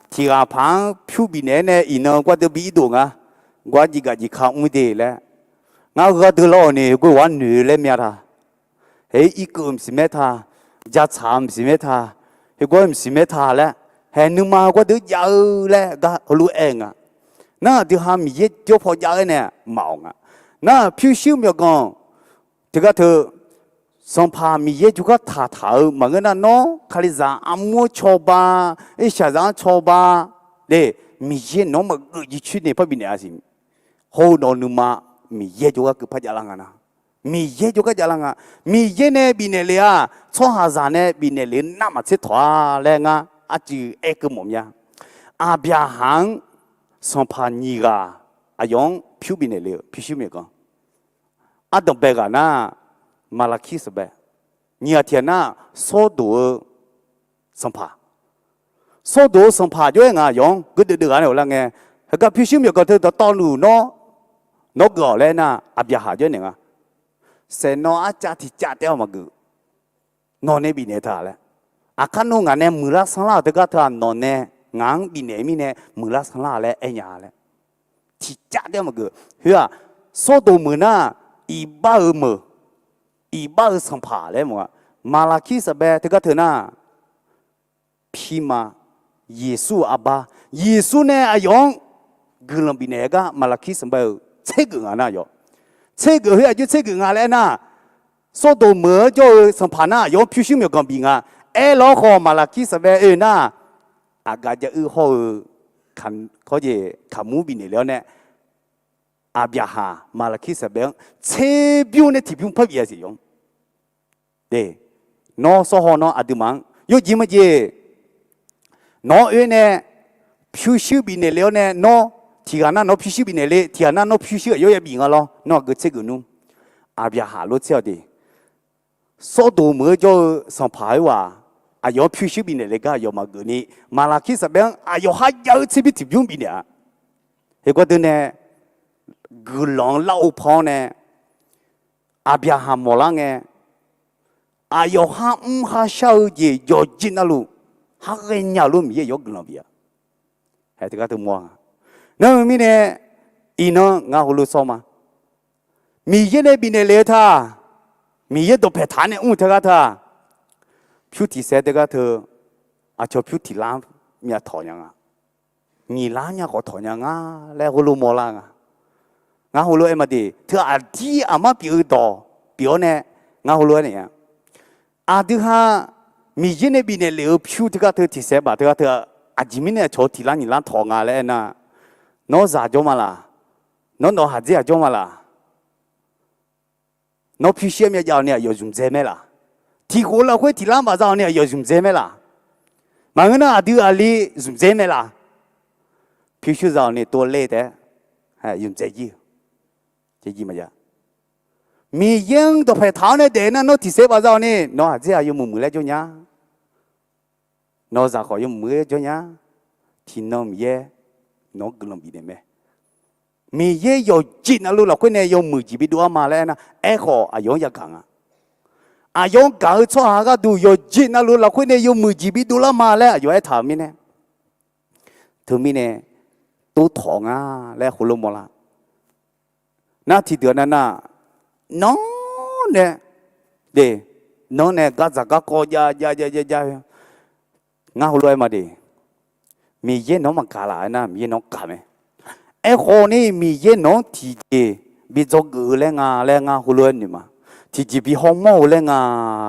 tiq ghaq paq-anr pyur bifnaeq-aer nae iqnan gardeuv bi irdov nga. Gar jiv gaq jiv ka mr de laer, ngar gardeuv lawr-awq ni heugar ghaq noeq laer myav ta. Hae irkeuv maqsiq maer ta, jatsaq maqsiq maer ta, heugar maqsiq maer ta laer, hae nuima gardeuv jav-eu laer gar heulof-aer nga. Nar aqdui ha Miqyaer jawr paw jav-aer nae maqawq nga. Nar pyurshuir myawqganq teugar teu, Sanqpaq Miqyaer jawrgar taqtaq-eu maqngeur nar, nawr Kalizaq armur-anr cawba, irshaqzaq-anr cawba, de, Miqyaer nawq-anr maqgeuf jircoer nae par bifnaeq-a siq. Hawr-eu nawq-eu nuima Miqyaer jawrgar keuv par javlar nga nar, Miqyaer jawrgar javlar nga. Miqyaer nae bifnaeq le-aq, tsawrhaqzaq nae bifnaeq le-eu navmaqtser tawq-a laer ngar arcuiv aer keuv mawf mya. Aqbyaqhaq-anr sanqpaq nyiq ghaq aqyawf-anr pyur bifnaeq le-eu pyurshuir myawqganq. Ardanqbae ghaq nar, Maqlaqkir sanqbae. Nyiq ghaq tiq ghaq nar, Sawrdoq-eu sanqpaq. Sawrdoq-eu sanqpaq jawr-aer ngaq aqyawf-anr geudeuf deuf ghaq nae ghoflar ngae, heugar pyurshuir myawqganq teu dawqtawvluf nawr, nawr geuf-awq laer nar, Aqbyaqhaq jawr naeq nga. Saeqnawv arcav tiq cav taef-aer maqgeuf. Nawq nae bifnaeq taq laer. Aqkar nawr ngaq nae muiqlar sanrlar-euq teugar teu-aq, nawq nae ngaq-anr bifnaeq mirnae muiqlar sanrlar laer aer nya laer. Tiq cav taef-aer maqgeuf. Khoer-aq, Sawrdoq meuq nar, iqbax-euq meuq, iqbax-euq sanqpaq laer mawf-a. Maqlaqkir sanqbae teugar teu nar, pirma, Yeqsur-euq arbar. Yeqsur nae aqyawf-anr guiqlanq bifnaeq-eu gar Maqlaqkir sanqbae-euq tsergeuf nga nar yawq. Tsergeuf khoer aqjox tsergeuf nga laer aernar, Sawrdoq meuq-anr jawr-eu sanqpaq nar aqyawf-anr pyurshuir myawqganq bif nga. Aerlawr khawf Maqlaqkir sanqbae oe nar, aqgaf jav uir hawr-eu kaqmur bifnaeq le-awr nae, Aqbyaqhaq Maqlaqkir sanqbae-anr tserbymr nae tiqbymr par bif-a siq yawq. Nawr sawr haw nawr aqduimaf-anr yawjeq majeq. Nawq-anr oe nae pyurshuir bifnaeq le-awr nae nawr, tiq ghaq nar nawr pyurshuir bifnaeq le, tiq ghaq nar nawr pyurshuir aqyawf yabif nga lawr, nawr aqgeu tsergeuf nmr. Aqbyaqhaq lof tser-awq de. Sawrdoq meuq-anr jawr-eu sanqpaq khoerghaq aqyawf-anr pyurshuir bifnaeq le gar aqyawf maqgeuf ni, Maqlaqkir sanqbae-anr aqyawf kharjav-eu tserbymr tiqbymr bifnaeq-a. Heugar deuq nae guiqlanq-anr lar-eu paw-anr nae Aqbyaqhaq mawqlar ngae, aqyawf kharmr kharshar-eu jeq yawqjeq navluf, kharghae nya-eu lof Miqyaer yawr guiqlanq bif-a. Hae teugar teu mawr-a. Nar-eu mirnae, iqnan ngar heulof sawr ma. Miqyaer nae bifnaeq le-eu taq, Miqyaer dawqpaeq taq-anr nae mr-eu teugar taq, pyur tiq saer teugar teu, aqcawq pyur tiq lar myav tawq nya nga. Nyiq lar myav khawf tawq nya nga laer heulof mawrlar nga. Ngar heulof-aer maqdeq teu aqdir aqmar pyeuf-eu dawq pyeuf-awr nae, ngar heulof-aer naeq-a. Aqdui ha Miqyaer nae bifnaeq lef-eu pyur teugar teu tiq saer baf teugar teu, aqjeq mirnae aqcawq-eu tiq lar nyiq lar tawq nga laer aernar, nawr zaq jawr ma laq? Nawr nawq haqdzer aq jawr ma laq? Nawr pyurshuir myav jav-awq ni aqyawf zmqdzae mae laq? Tiq khof lafkhoer tiq lar baf za-awq ni aqyawf zmqdzae mae laq? Maqngeur nar aqdui aqli zmqdzae mae laq? Pyurshuir za-awq ni tov ler taef-aer zmqdzae jir-eu. Miqyaer-anr dawqpaeq taq-awr nae daef nar nawr tiq saer baf za-awq ni nawq haqdzer aq yawmuiq muiq laer jawr nya. Nawq zaq khawf yawmuiq muiq laer jawr nya. Tiqnan Miqyaer nawq-anr guiqlanq bifnaeq mae. Miqyaer yawqjeq navluf lafkhoer nae yawmuiq jeq bidov-ar ma laer aernar, aerkhawf aqyawf-anr yagaq nga. Aqyawf-anr gaq-eu tsawrhaq gharduq yawqjeq navluf lafkhoer nae yawmuiq jeq bidov lar ma laer aqyawf aertaq-euq mirnae, teumirnae tov tawq nga laer heulof mawrlar. Nar tiqdeuq nav nar, nawr nae, de, nawr nae gardzaq garkawv jav jav jav jav jav-eu, ngar heulof-aer ma de. Miqyaer nawq-anr maqgaq laf-aer nar Miqyaer nawq-anr gaq mae. Aerkhawf ni Miqyaer nawq-anr tiqjeq bi dzawgeuf-eu laer nga laer ngar heulof-aer noeq ma. Tiqjeq bi hawmawr-eu laer nga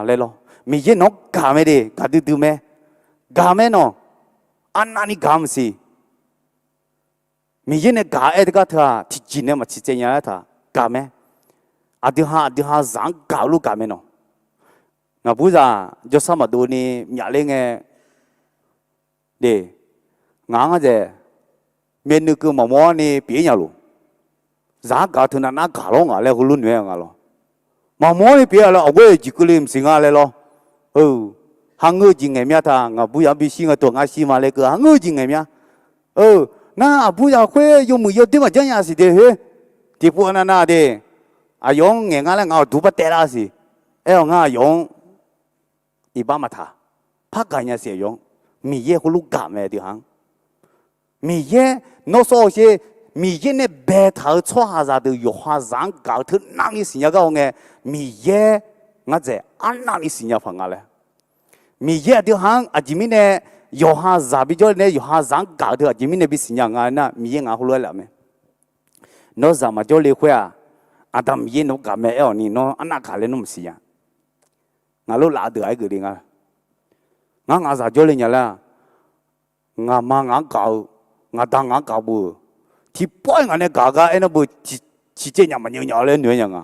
laer lawr. Miqyaer nawq-anr gaq mae de, gaqdui dui mae. Gaq mae nawq. Arnavni gaq maqsiq. Miqyaer nae gaq-aer teugar teu-aq tiqjeq nae maq ciqcaev nya laer taq gaq mae. Aqdui ha aqdui ha zaq-anr gaq-eu lof gaq mae nawq. Ngaqburzaq jawrsar maqdov ni myafler ngae, de, ngaq-anr dzaeq, myavnuiv keuv maqmawr-ar ni pyeuf-ir nya luf. Zaq-anr gaq-eu teu navnar gaq lawr ngaq laer heulof noeq-aer nga lawr. Maqmawr-ar ni pyeuf-ir-a laer aqghoer jeq keuvle maqsiq nga laer lawr. Hangeur-eu jeq ngaeq mya taq, ngaqburzaq-anr bishir ngae tawq ngar shir ma laer keuv hangeur-eu jeq ngaeq mya. Nar aqburzaq khoer yawmuiq yawdoer maqjanr nya siq de khoer. Tiqpov navnav de, aqyawf-anr ngaeq ngar laer ngaq-awq duq bar taev lar siq. Aer-awq ngar aqyawf-anr iqbax maqtaq. Par gaq nya siq aqyawf-anr. Miqyaer heulof gaq mae deuq ha-anr. Miqyaer nawr sawr-eu sher, Miqyaer nae baetaq-eu tsawrhaqzaq deuq yawqha zaq-anr gaq-eu teu navni siqnya gar-awr ngae, Miqyaer ngar dzaeq arnavni siqnya paq nga laer. Miqyaer aqdui ha-anr aqjeq mirnae yawqha zaq bijawr nae yawqha zaq-anr gaq-eu teu aqjeq mirnae bisiqnya nga nar, Miqyaer ngaq heulof-aer laf mae. Nawr zaq maqjawr le khoer-aq, Aqda Miqyaer nawq-anr gaq mae aer-awq ni nawr arnav gaq laer nawr maqsiq nya. Ngaq lof laf deuq-aq aer geuf le nga. Ngar ngaq zaq jawr le nya laer-aq, ngaqma ngaq-anr gaq-eu, ngaqda ngaq-anr gaq beu-euq, tiqpawf-aer ngaq nae gaq gar aernar beu, ciqcaev nyaf maqnyeuv nya laer noeq-aer nya nga.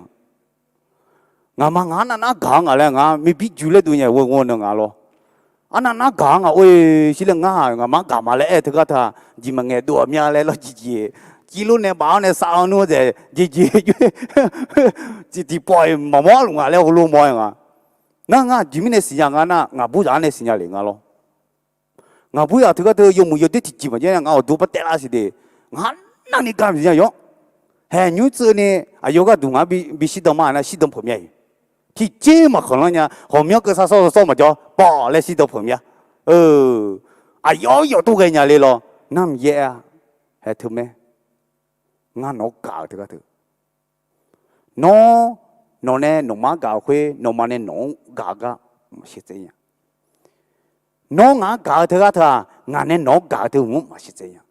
Ngaqma ngaq arnav nar gaq-anr ngaq laer ngar mirbir juq laer dov nya-eu ghoe ghoe-eu ngaq lawr. Arnav nar gaq-anr ngaq or-e shir laer ngar-aq ngaqma gaq ma laer aer-eu teugar teu-aq, jeq maqngaeq dov-aq mya laer lawr jeq jeq, civlof nae baf-awr nae sav-awr nmr-aer dzaeq jeq jeq, tiqtiq pawf-iq maqmawr-a luf ngaq laer heulof mawr-aer nga. Nar ngar aqjeq mirnae siqnya nga nar, ngaqbur zaq-anr nae siqnya lef nga lawr. Ngaqbur zaq teugar teu yawmuiq yawdoer tiqjeq maqjav nar, ngaq awqduq par taev lar siq de. Ngaq arnavni gar maqsiq nya yawr. Haeq nymr tseuv ni, aqyawf gharduq ngaq-anr bi shirdan ma nar shirdan peuq mya-iq. Tiqjeq maqkhanqlanr nya, ghawqmyanr keuv sar sawr sawr maqjawr pawf laer shirdan peuq mya. Aqyawf yawf tov ghae nya le lawr. Nar Miqyaer-a, haeq teu mae. Ngar nawq-anr gaq-eu teugar teu Nawr, nawq nae nawqma-anr gaq-eu khoer nawqma nae nawq-anr gaq-eu gar maqshir tsaev nya. Nawr ngaq-anr gaq-eu teugar teu-aq, ngaq nae nawq-anr gaq-eu teu hmq-anr maqshir tsaev nya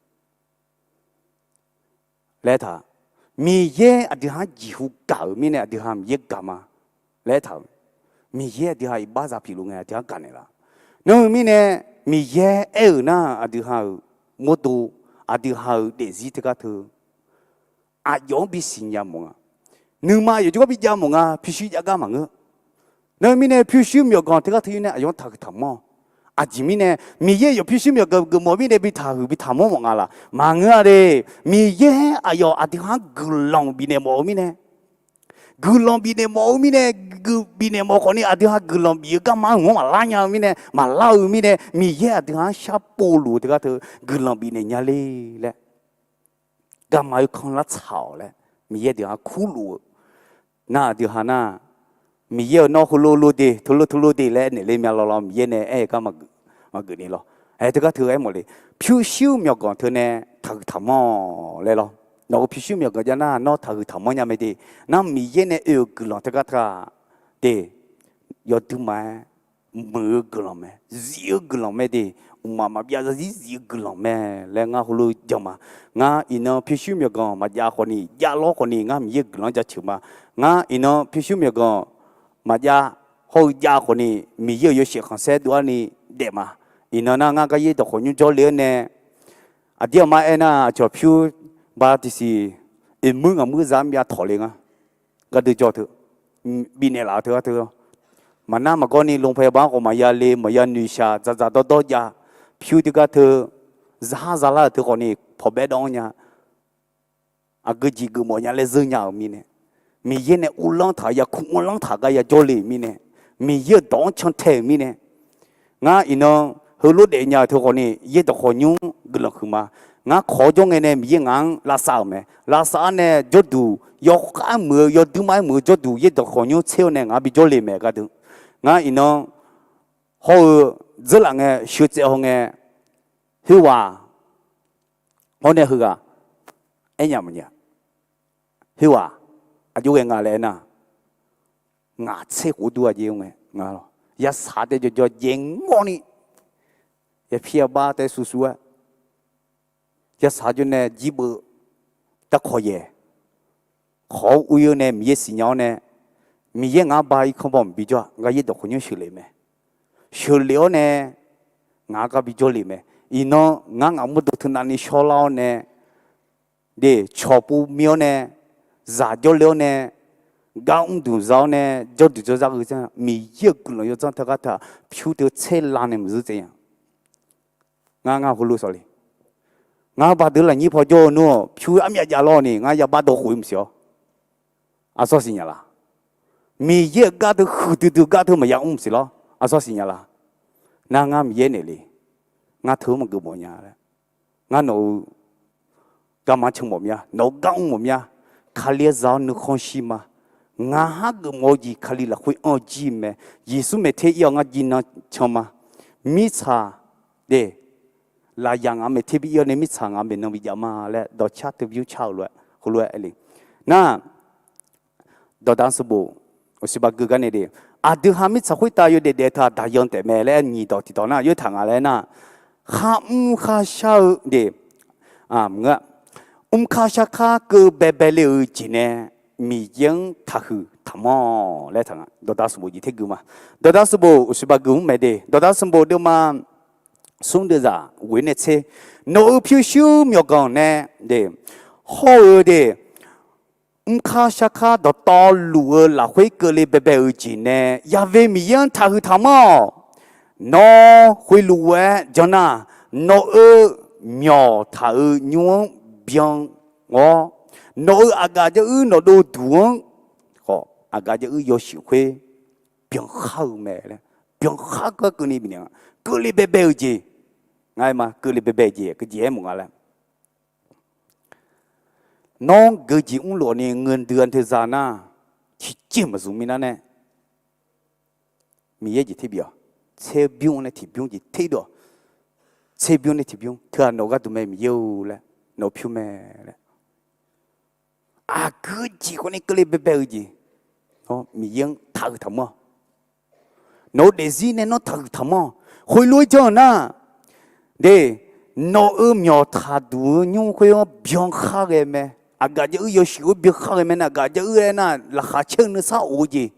laer taq. Miqyaer aqdui ha-anr jeqhu gaq-euq mirnae aqdui ha Miqyaer gaq ma laer taq-euq. Miqyaer aqdui ha iqbax za pyeufluf ngae aqdui ha-anr gaq naeqlaf. Nawr-eu mirnae Miqyaer aer-euq nar aqdui ha-euq mawrdo, aqdui ha-euq daefzir teugar teu aqyawf-anr bisiq nya mawf nga. Nuima aqyawf jawrgar bijav mawf nga, pyurshuir jav gar maqngeur. Nawr-eu mirnae pyurshuir myawqganq teugar teu-ir nae aqyawf-anr taqhuiq taqmanr-awq. Aqjeq mirnae Miqyaer aqyawf pyurshuir myawqganq geufmawf-eu mirnae bi taqhuiq bi taqmanr mawf nga laq? Maqngeur-a de. Miqyaer aqyawf aqdui ha-anr guiqlanq bifnaeq mawf-eu mirnae, guiqlanq bifnaeq mawf-eu mirnae, guiq bifnaeq mawf khawfni aqdui ha guiqlanq bif-eu garma-anr hmq-anr maqlar nya-eu mirnae, maqlar-eu mirnae Miqyaer aqdui ha-anr sharpov luf-eu teugar teu guiqlanq bifnaeq nya le laer garma oerkanr lar tsaq-awq laer Miqyaer aqdui ha-anr kurluf-eu. Nar aqdui ha nar, Miqyaer-euq nawr heulof lof de, teulof teulof de laer naeq le mya lawlawr Miqyaer nae aer-eu gar maqgeuf ni lawr. Aer teugar teu aer mawf le. Pyurshuir myawqganq teu nae taqhuiq taqmanr-awq laer lawr. Nawq-euq pyurshuir myawqganq jav nar nawr taqhuiq taqmanr nya mae de. Nar Miqyaer nae oe-euq guiqlanq teugar teu-aq de, yawduima-aer muiq-eu guiqlanq mae, zif-eu guiqlanq mae de, mqmaq maqbyav zarzir zif-eu guiqlanq mae laer ngar heulof jan ma. Ngar iqnan pyurshuir myawqganq maqjav khawfni, jav lawr khawfni ngar Miqyaer-euq guiqlanq-anr jaceuq ma. Ngar iqnan pyurshuir myawqganq maqjav hawr-eu jav khawfni Miqyaer-euq yawshaef khanqsaer dov-ar ni daef ma. Iqnan nar ngar garyaer dawqkhawq nymr jawrle-awr nae, aqdir aqmar aernar aqcawq pyur ba tiqsiq oeqmuir ngaqmuir za-anr myav tawq le ngar. Gardeuv jawr teu bifnaeq laf-eu teugar teu-awr, maqnar maqgawr ni longpae ba-anr khawf maqya le maqya noeqshaq dzaqdzaq dawrdawr jav. Pyur teugar teu zahar zalar-euq teu khawfni pawqbaer dawv-anr nya. Aqgeu jeq geufmawf nya laer zeur nya-euq mirnae, Miqyaer nae uvlanr taq-eu yakur anrlanr taq gar ya jawrle-euq mirnae, Miqyaer-euq dawq-anr cantae-euq mirnae, ngar iqnan heulof daef nya-euq teu khawfni yaerdawq khawqnymr guiqlanq huiqma. Ngar kawq-awr jawr ngae nae Miqyaer ngaq-anr lavsav-euq mae. Lavsav-awr nae jawrduq yawkhav-aer muiq-eu yawduima-aer muiq-eu jawrduq yaerdawq khawqnymr tser-awr nae ngaq-anr bi jawrle mae gardeuv. Ngar iqnan hawr-eu dzeurlaf ngae sheuqtsaev hawngae, khoerghaq hawr nae heughaq aernya maqnya. Khoerghaq aqjox ghae nga laer aernar, ngaq tser khof dur-a jeq-anr ngae, yasaq tae jawrjawr jaev ngawrni, yapir yabar tae susuv-aer yasaq jawr nae jirbeuv darkawq yaeq, kawq-awr ur-ir-awr nae Miqyaer siqnya-awr nae, Miqyaer ngaq-anr ba irkanr baw maqbi jawr-a, ngar yaerdawq khawqnymr sheuqlef mae. Sheuqlef-awr nae ngaq-anr gar bi jawrle mae. Iqnan ngar ngaq mawrdo teunavni shawrlar-awr nae, de cawqpov mir-awr nae, zaq jawrle-awr nae, gar mr duq za-awr nae, jawrduq jawrzar gheuzanr Miqyaer-euq guiqlanq yawdzanr teugar teu-aq, pyur teu tser lav nae maqzeur tsaev nya. Ngar ngar heulof sawq le. Ngar baqdeuq lafnyir paw jawr-eu nmr-awq pyur armyav jav lawr ni ngar yabar dawqkhof-ir maqsiq-awr, aqsawr siqnya laq? Miqyaer-euq gar teu huiqdui dui gar teu maqya mr maqsiq lawr, aqsawr siqnya laq? Nar ngar Miqyaer naeq le. Ngar teu maqgeuf mawf nya laer, ngar nawq-eu garma can mawf mya, nawq-eu gar mr mawf mya. Kali-aer za-awr nuikhanr shir ma. Ngaq-anr geufmawf-eu jeq Kali lafkhoer anr-eu jir mae. Yeqsur maeqter ir-awr ngar jir nan can ma. Mirtsaq de, lafyaq ngaq maeqter bi ir-awr nae mirtsaq ngaq maeqnan bi jav ma laer dawqcar teu bymr car-eu lof-aer heulof-aer aer le. Nar dawqda sanqbof uqsiq ba geu gar nae de, aqdui ha mirtsaq khoertav yawdaef daef taq daqyan taef mae laer aer nyiq dawq tiq dawq nar yaertaq nga laer nar, kharmr kharshar-eu de, mrkar sharkar keuv baebae le-euq jeq nae Miqyaer-anr taqhuiq taqmanr laer taq nga. Dawqda sanqbof jeq ter gui ma. Dawqda sanqbof uqsiq ba gui mr mae de, dawqda sanqbof deuvma smr deuvzaq ghoe nae tser, nawq-euq pyurshuir myawqganq nae de, hawr-eu de, mrkar sharkar dawqtawvluf-eu lafkhoer keuvle baebae-euq jeq nae Yaqve Miqyaer-anr taqhuiq taqmanr-awq. Nawr khoerlof-aer jan nar, nawq-euq myawq taq-euq nymr-anr byan-awr, nawq-euq aqgaf jav-ir nawqdov duq-anr khawf, aqgaf jav-ir yawshuif khoer byankhar-eu mae laer, byankhar gar keuvni bifnaeq-a. Keuvle baebae-euq jeq, ngar aer ma, keuvle baebae-eu jeq keujeq aermawf nga laer. Nawr geujeq mrluf-awq ni ngeur dui-a teu za nar, tiqjeq maqzmq minav nae Miqyaer jeq terbif-awq. Tserbymr nae tiqbymr jeq terdov-awq. Tserbymr nae tiqbymr teu-aq nawq gharduq mae Miqyaer-or laer, nawq pyur mae laer. Aqgeu jeq khawfni keuvle baebae-eu jeq, nawr Miqyaer-anr taqhuiq taqmanr-awq. Nawq-eu daefzir nae nawr taqhuiq taqmanr-awq. Khoerlof-aer janr-eu nar, de, nawq-euq myawq taqduq-eu nymr khoer-anr byankhar ghae mae. Aqgaf jav-ir yawshuif khoer byankhar ghae mae nar, aqgaf jav-ir aernar laqkhaq caer-eu nuisar of-eu jeq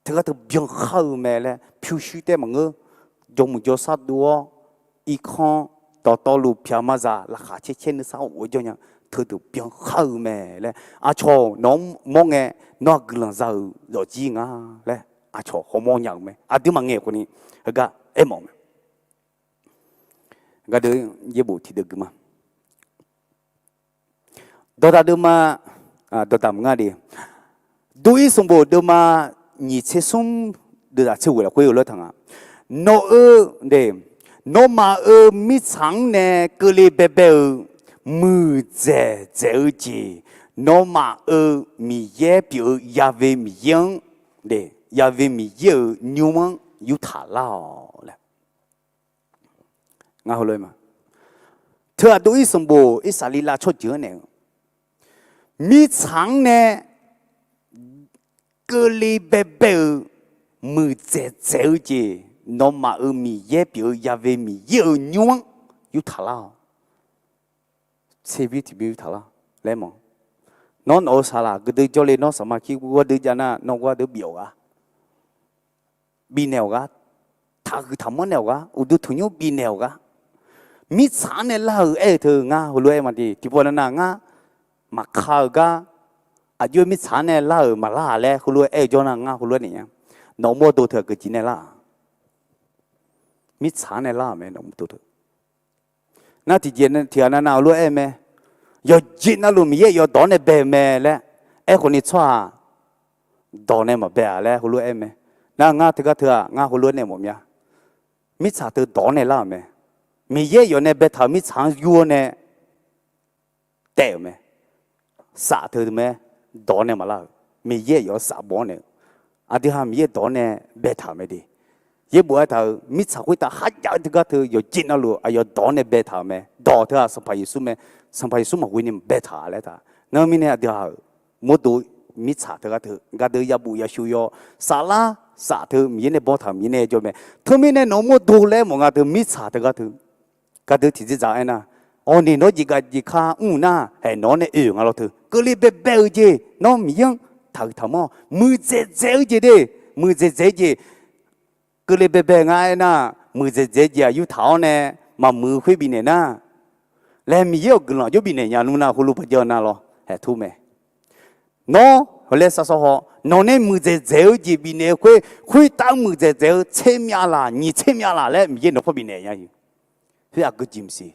teugar teu byankhar-eu mae laer pyurshuir tae maqngeur. Jawrmuiq jawrsar dov-awr, irkanr dawqtawvluf pyaq mazaq laqkhaq caer caer nuisar of-eu jawr nya, teudeuq byankhar-eu mae laer. Aqcawq nawq-anr mawr ngae, nawr-aq guiqlanq za-euq zawqjir nga laer aqcawq hawmawr nya-euq mae. Aqdui maqngaeq khawfni heugar aermawf-eu mae. Gardeuv yaerbof tiqdeuv gui ma. Dawqdaq deuvma, dawqdaq maqnga de, dov-ir sanqbof deuvma nyiq tser smr deuvzaq tser ghoeq lafkhoer-eu lof-aer taq nga. Nawq-eu, de, nawmaf-euq mirtsaq-anr nae keuvle baebae-euq muiqdzaeq dzaeq-eu jeq, nawmaf-euq Miqyaer pyeuf-eu Yaqve Miqyaer-anr, de, Yaqve Miqyaer-euq nymr-anr yurtaq lar-awq laer. Ngar heulof-aer ma. Teu-aq dov-ir sanqbof Irsaqleqlav tsawrjeuq-anr naeq-eu mirtsaq-anr nae keuvle baebae-euq muiqdzaeq dzaeq-eu jeq, nawmaf-euq Miqyaer pyeuf-eu Yaqve Miqyaer-euq nymr-anr yurtaq lar-awq. Tserbymr tiqbymr yurtaq lar laer mawf. Nawr nawq-eu saqlaq gardeuv jawrle, nawr saqma kir gardeuv jav nar, nawr gardeuv bif-awq gar, bifnaeq-awq gar, taqhuiq taqmanr naeq-awq gar, uqduq tanqnymr bifnaeq-awq gar, mirtsaq-anr nae lar-euq aer-eu teu ngar heulof-aer ma de. Tiqpov nav nav ngar maqka-eu gar, aqjox mirtsaq-anr nae lar-euq maqlar-aq laer heulof-aer aer-eu jawr nar, ngar heulof-aer naeq nya. Nawq-eu mawrdov teu-aq geujeq nae lar-aq, mirtsaq-anr nae lar-euq mae nawq-eu mawrdov teu. Nar tiqjeq tiqghaq nav nav heulof-aer aer mae. Yawqjeq navluf Miqyaer yawdawq-anr nae bae-eu mae laer aer khawfni tsawrhaq dawq nae maqbae-aq laer heulof-aer aer mae. Nar ngar teugar teu-aq ngar heulof-aer nae mawf mya. Mirtsaq teu dawq-anr nae lar-euq mae. Miqyaer yawf nae baetaq-euq mirtsaq-anr yur-awr nae taef-euq mae. Saf teu mae, dawq-anr nae maqlar-euq, Miqyaer yawf-anr saf bof-awr naeq-eu, aqdui ha Miqyaer dawq-anr nae baetaq-euq mae de. Yaerbof aertaq-euq mirtsaq khoertav kharjav-eu teugar teu yawqjeq navluf aqyawf dawq-anr nae baetaq-euq mae. Dawq teu-aq Sanqpaq Yeqsur mae. Sanqpaq Yeqsur maqghoe ni maqbaetaq laer taq. Nar mirnae aqdui ha-euq mawrdo mirtsaq teugar teu gardeuv yabuf yashuif yaw saflar saf teu Miqyaer nae bawtaq-euq Miqyaer nae jawr mae. Teumirnae nawq-eu mawrdo laer mawf nga teu mirtsaq teugar teu gardeuv tiqjeq dzaq aernar, awqniq nawr jeqgaq jeqka mr-euq nar, haeq nawq-anr nae oe-euq nga lawr teu keuvle baebae-eu jeq nawr Miqyaer-anr taqhuiq taqmanr-awq. Muiqdzaeq dzaeq-eu jeq de, muiqdzaeq dzaeq-eu jeq keuvle baebae nga aernar, muiqdzaeq dzaeq-eu jeq-aq yurtaq-awr nae maqmuiq-eu khoer bifnaeq nar, laer Miqyaer-euq guiqlanq jawr bifnaeq nya nmr nar heulof paqjav-eu nar lawr haeq tur mae. Nawr heulof-aer sar sawr haw, nawq nae muiqdzaeq dzaeq-eu jeq bifnaeq-eu khoer, khoertav muiqdzaeq dzaeq-eu tser myav laq nyiq tser myav laq laer Miqyaer nawq paw bifnaeq nya-eu. Khoer aqgeu jeq maqsiq.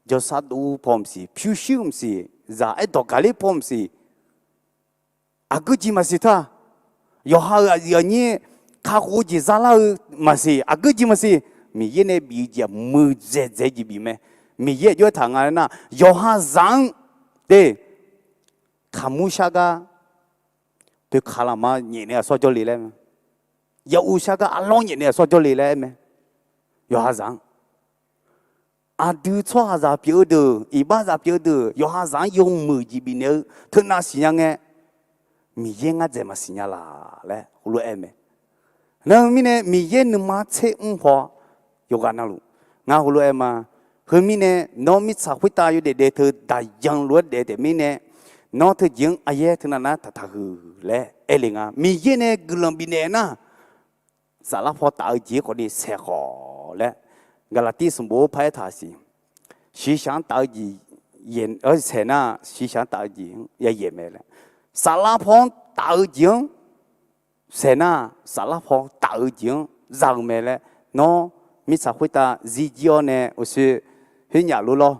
Jawrsar dov paw maqsiq, pyurshuir maqsiq, zaq aer dawq gaqler paw maqsiq, aqgeu jeq maqsiq taq. Yawqha-euq aqyuif aqnyir kakhof-eu jeq zalar-eu maqsiq, aqgeu jeq maqsiq. Miqyaer nae bif-eu jeq-aq muiqdzaeq dzaeq-eu jeq bif mae. Miqyaer aqjox aertaq nga laer nar, yawqha zaq-anr de, kaqmur shar gar poeqkaq lafma nyaef naeq-eu aqsawr jawrle laer, yaquv shar gar arlawr nyaef naeq-eu aqsawr jawrle laer aer mae. Yawqha zaq-anr, aqdui tsawrhaqzaq pyeuf-eu deuq, iqbaxzaq pyeuf-eu deuq, yawqha zaq-anr yawmuiq jeq bifnaeq-eu teunav siqnya ngae, Miqyaer ngar dzaeq maqsiq nya laq laer heulof-aer aer mae. Nar-eu mirnae Miqyaer nuima tser mr haw, yawqghaq navluf ngar heulof-aer ma. Heu mirnae nawr mirtsaq khoertav yawdaef daef teu daqyan lof-aer daef taef mirnae, nawr teujeq-anr aqyaer teunav nar taqtaq huiq laer aer le nga. Miqyaer nae guiqlanq bifnaeq nar, saflar paw taf-eu jeq-aer khawfni saeq khawf laer, Gaqlaqtiv sanqbof-anr paraer taq siq. Shiqshaq-anr taf-eu jeq saeq nar shiqshaq-anr taf-eu jeq-anr yayaeq mae laer, saflar paw-anr taf-eu jeq-anr saeq nar saflar paw taf-eu jeq-anr za-eu mae laer, nawr mirtsaq khoertav zirjir-awr nae uqshoe khoer nyaf lor lawr,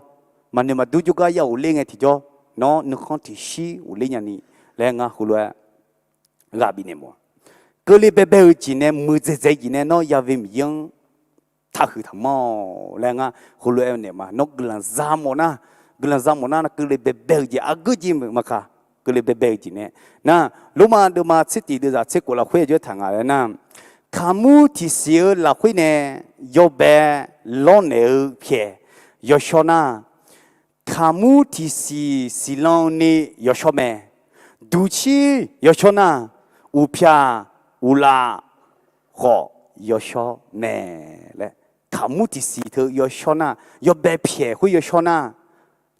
maqnoeq maqdur jawrgar ya ghofler ngae tiqjawr, nawr nuikhanr tiqshir ghofler nyani laer ngar heulof-aer ghaq bifnaeq mawf-a. Keuvle baebae-eu jeq nae muiqdzaeq dzaeq jeq nae nawr yave Miqyaer-anr taqhuiq taqmanr-awq laer ngar heulof-aer naeq ma. Nawr guiqlanq za mawf nar, guiqlanq za mawf nar, keuvle baebae-eu jeq aqgeu jeq maqkaq, keuvle baebae-eu jeq nae nar, Lormav deuvma tser tiq deuvzaq tser khof lafkhoer jawr taq nga laer nar, kaqmur tiqsiq-eu lafkhoer nae yawbae lawrnaeq-eu pyaeq yawshawr nar, kaqmur tiqsiq siqlan ni yawshawr mae. Duqcir yawshawr nar, uqpyaq uqlaf khawf yawshawr mae laer, kaqmur tiqsiq teu yawshawr nar, yawbae pyaeq khoer yawshawr nar,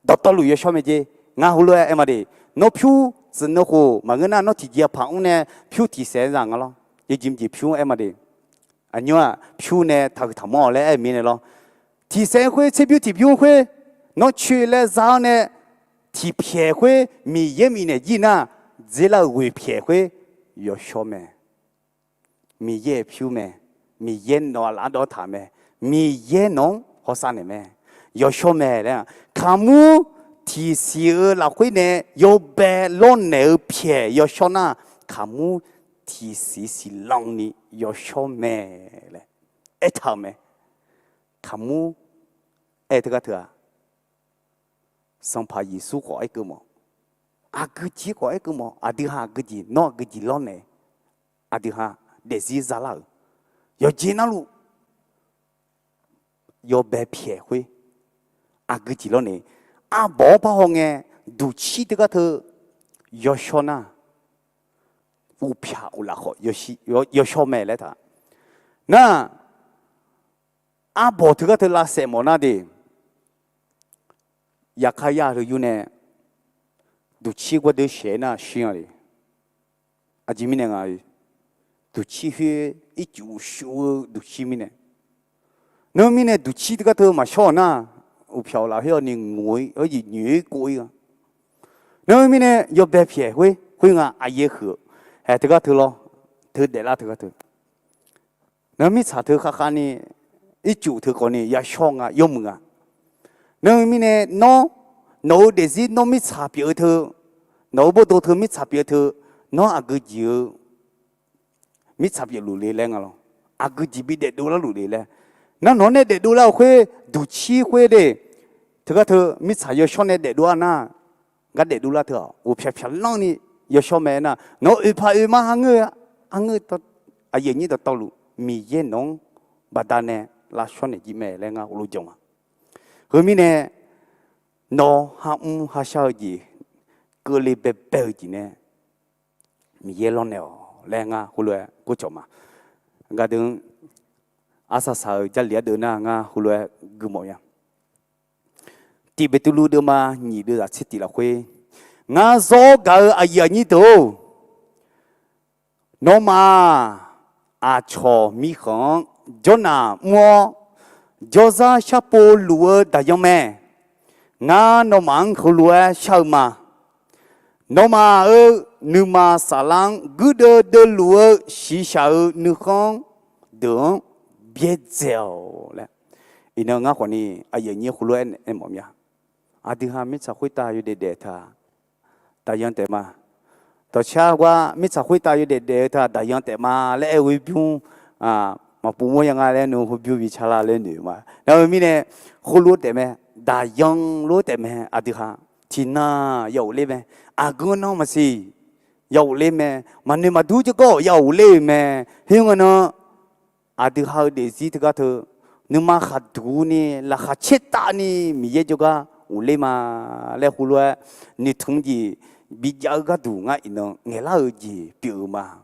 dawqtawvluf yawshawr mae jeq. Ngar heulof-aer aer ma de, nawr pyur tsuif neu khof maqngeur nar, nawr tiqjeq paq mr nae pyur tiqsaef-aer za nga lawr. Jeqjeq jeq pyur-anr aer ma de. Aqnymr-aq pyur nae taqhuiq taqmanr-awq laer aer-eu mirnae lawr. Tiqsaef khoer tserbymr tiqbymr khoer nawr coer laer za-awr nae, tiqpyaeq khoer Miqyaer bifnaeq jir nar, dzerlar-eu ghoeqpyaeq khoer yawshawr mae. Miqyaer pyur mae. Miqyaer nawq-aq laf-anr dawv taq mae. Miqyaer nawq-anr hawsav naeq mae. Yawshawr mae laer-aq, kaqmur tiqsiq-eu lafkhoer nae yawbae lawrnaeq-eu pyaeq yawshawr nar, kaqmur tiqsiq siqlan ni yawshawr mae laer aertaq-euq mae. Kaqmur aer teugar teu-aq, Sanqpaq Yeqsur khawf aerkeuv mawf, aqgeujeq khawf aerkeuv mawf, aqdui ha aqgeujeq, nawr aqgeujeq lawrnaeq, aqdui ha daefzir zalar-euq, yawqjeq navluf yawbae pyaeq khoer aqgeujeq lawrnaeq, arbawq-anr parhaw ngae, duqcir teugar teu yawshawr nar, uqpyaq uqlaf khawf yawshawr mae laer taq. Nar, arbawq teugar teu lavsaef mawf nar de, yaqkar yar teu yur nae duqcir gawrdeuv shaeq-aer nar shir nga le. Aqjeq mirnae nga, duqcir khoer ircuf shuv-eu duqcir mirnae. Nar mirnae duqcir teugar teu maqshawr-awq nar, uqpyaq uqlaf khoer-awq ni ngoq-ir-awr jeq nyoeq-ir kov-ir nga. Nar mirnae yawbae pyaeq khoer khoer nga aqyaer huiq-eu, haeq teugar teu lawr, teu daeflar teugar teu. Nar mirtsaq teu khavkhav ni, ircuf teu khawf ni yashawr nga yawmuiq nga. Nar mirnae nawr, nawq-eu daefzir nawr mirtsaq pyeuf-eu teu, nawq-eu bawrdo teu mirtsaq pyeuf-eu teu, nawr aqgeujeq-eu mirtsaq pyeufluf le laer nga lawr. Aqgeujeq bi daefdov larluf le laer. Nar nawq-anr nae daefdov lar-eu khoer, duqcir khoer de, teugar teu mirtsaq yawshawr nae daefdov-a nar, gar daefdov lar teu-aq, uqpyaq pyaq lanr ni yawshawr mae nar, nawq-eu oeqpaq oeqma ha ngeur, ha ngeur, aqyuif aqnyir dawqtawvluf Miqyaer nawq-anr baqdanae lavshawr naeq jir mae laer ngar heulof jan ma. Heu mirnae, nawr ha mr ha shar-eu jeq, keuvle baebae-eu jeq nae Miqyaer lawrnaeq-awq laer ngar heulof-aer kov cawq ma. Gardeuv-anr arsaq saq-eu Jarlif ardeuv nar ngar heulof-aer gui mawf ya. Tiq Beqtuvluv deuvma nyiq deuvzaq tser tiq lafkhoer, ngar zawr gaq-eu aqyuif aqnyir deuq-or, nawmaf-aq, aqcawq mirkhanq-anr jawrnaq mr-awr, jawrzar sharpov luf-eu daqyan mae. Ngar nawmaf-anr heulof-aer shar-eu ma. Nawmaf-euq nuima saflar-anr guirdeuv deuvluf-eu shiqshaq-eu nuikhanr deuq-anr byaerdzae-awq laer. Iqnan ngar khawfni aqyuif aqnyir heulof-aer aermawf mya. Aqdui ha mirtsaq khoertav yawdaef daef teu-aq, daqyan taef ma. Dawqcar gar mirtsaq khoertav yawdaef daef-eu teu-aq daqyan taef ma laer aer-eu bymr, maqpov mawr ya nga laer nui heubyur bi car lar laer noeq ma. Nar-eu mirnae, heulof taef mae, daqyan lof taef mae, aqdui ha tiqnan ya ghofler mae, aqgeu nan maqsiq ya ghofler mae, maqnoeq maqdur jawrgar-awq ya ghofler-euq mae. Khoerngae nan, aqdui ha-eu daefzir teugar teu, nuima khaqduq ni laqkhaq caertavni Miqyaer jawrgar ghofler ma laer heulof-aer noeqtmq jeq bijav-eu gharduq ngar iqnan ngaeqlar-eu jeq pyeuf-eu ma.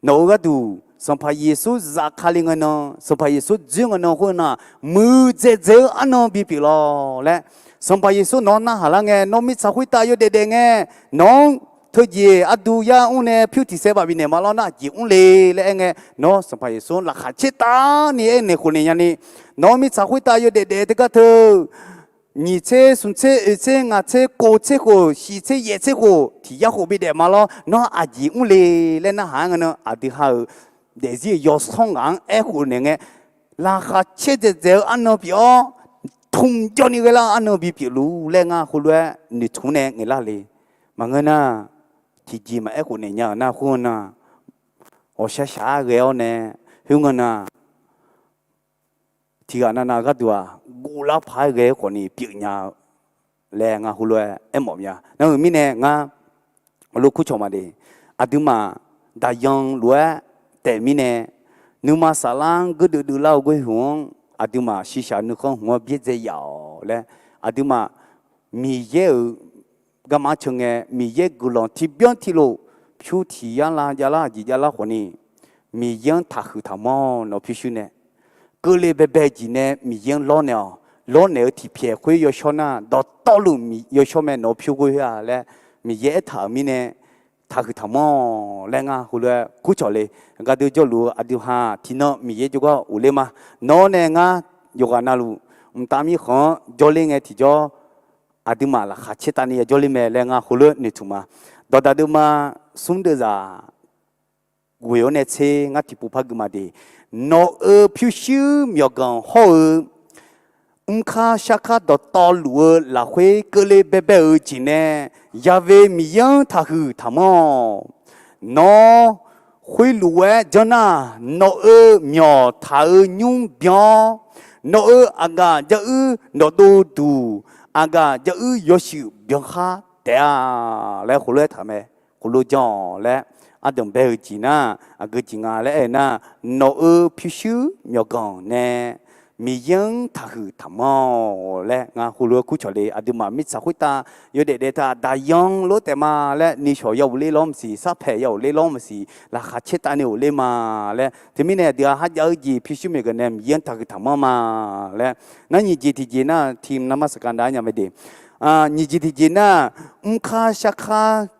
Nawq-eu gharduq Sanqpaq Yeqsur zafkale ngae nan, Sanqpaq Yeqsur dzoer ngae nan khoernar, muiqdzaeq dzaeq-eu arnan bipyeuf lawq laer, Sanqpaq Yeqsur nawq-anr narhaq lar ngae, nawr mirtsaq khoertav yawdaef daef ngae, nawq-anr teujeq arduq yar mr nae pyur tiq saer baf bifnaeq ma lawr nar, aqjeq mr le laer aer ngae, nawr Sanqpaq Yeqsur-anr laqkhaq caertavni aernaeq khofnaeq nyani, nawr mirtsaq khoertav yawdaef daef teugar teu nyiq tser, smq tser, oeq tser, ngaq tser, kov tser khof, shiq tser, yaef tser khof, tiq yar khof bi daef ma lawr. Nawr aqjeq mr le laer narhaq-aer ngae nan, aqdui ha-euq daefzir-euq yawsanr ngaq-anr aerkhof naeq ngae, laqkhaq caer dzaeqdzaeq-eu arnan pyeuf-awr, tmq jawrni ghaelar-eu arnan bipyeuf luf laer ngar heulof-aer noeqtmq nae ngaeqlar le. Maqngeur nar, tiqjeq maqaer khof naeq nya-euq nar khoer-eu nar, ghawqshaq shaq-aer ghae-awr nae, khoer ngae nar, tiqghaq navnav gharduq-aq, guvlar paq-aer ghae-eu khawfni pyeuf nya-eu laer ngar heulof-aer aermawf mya. Nar-euq mirnae ngar heulof kurcawq ma de. Aqduimaf daqyan lof-aer taef mirnae, nuima saflar-anr geuduv duvlar-eu ghoer hmq-anr aqduimaf shiqshaq nuikhanr hmq-anr byaerdzae yaf-awq laer, aqduimaf Miqyaer-euq garma-anr can ngae, Miqyaer guiqlanq tiqbyan tiqlof pyur tiq yar lar javlar aqjeq javlar khawfni, Miqyaer-anr taqhuiq taqmanr nawq pyurshuir nae, keuvle baebae-eu jeq nae Miqyaer-anr lawrnaeq-awq. Lawrnaeq-eu tiqpyaeq khoer yawshawr nar, dawqtawvluf yawshawr mae nawq pyur ghoer-a laer Miqyaer aertaq-euq mirnae, taqhuiq taqmanr-awq laer ngar heulof-aer kurcawq le. Gardeuv jawrluf-eu aqdui ha tiqnan Miqyaer jawrgar ghofler ma. Nawr nae ngar yawqghaq navluf mqtav mirkhanq-anr jawrler ngae tiqjawr, aqduimaf laqkhaq caertavni yajawr ler mae laer ngar heulof-aer noeqtmq ma. Dawqdaq deuvma smr deuvzaq ghoeq-awr nae tser ngar tiqpov par gui ma de. Nawq-euq pyurshuir myawqganq hawr-eu mrkar sharkar dawqtawvluf-eu lafkhoer keuvle baebae-euq jeq nae, Yaqve Miqyaer-anr taqhuiq taqmanr-awq. Nawr khoerluf-aer janr nar, nawq-euq myawq taq-eu nymr byan-awr, nawq-euq aqgaf jaruir nawqdov duq, aqgaf jaruir yawshuif byan khar taef-a laer heulof-aer taq mae. Khoerlof janr-awq laer ardanq bae-eu jeq nar, aqgeu jeq nga laer aer-eu nar, nawq-euq pyurshuir myawqganq nae Miqyaer-anr taqhuiq taqmanr-awq laer ngar heulof-aer kurcawq le. Aqduimaf mirtsaq khoertav yawdaef daef taq daqyan lof taef ma laer, nishawq ya ghofler lawr maqsiq, sarpaeq ya ghofler lawr maqsiq, laqkhaq caertavni ghofler ma laer, teumirnae aqdui-aq kharjav-eu jeq pyurshuir myawqganq nae Miqyaer-anr taqhuiq taqmanr ma laer. Nar nyiq jeq tiqjeq nar, tiq navmar saqkaq dav-aer nya mae de. Nyiq jeq tiqjeq nar, mrkar sharkar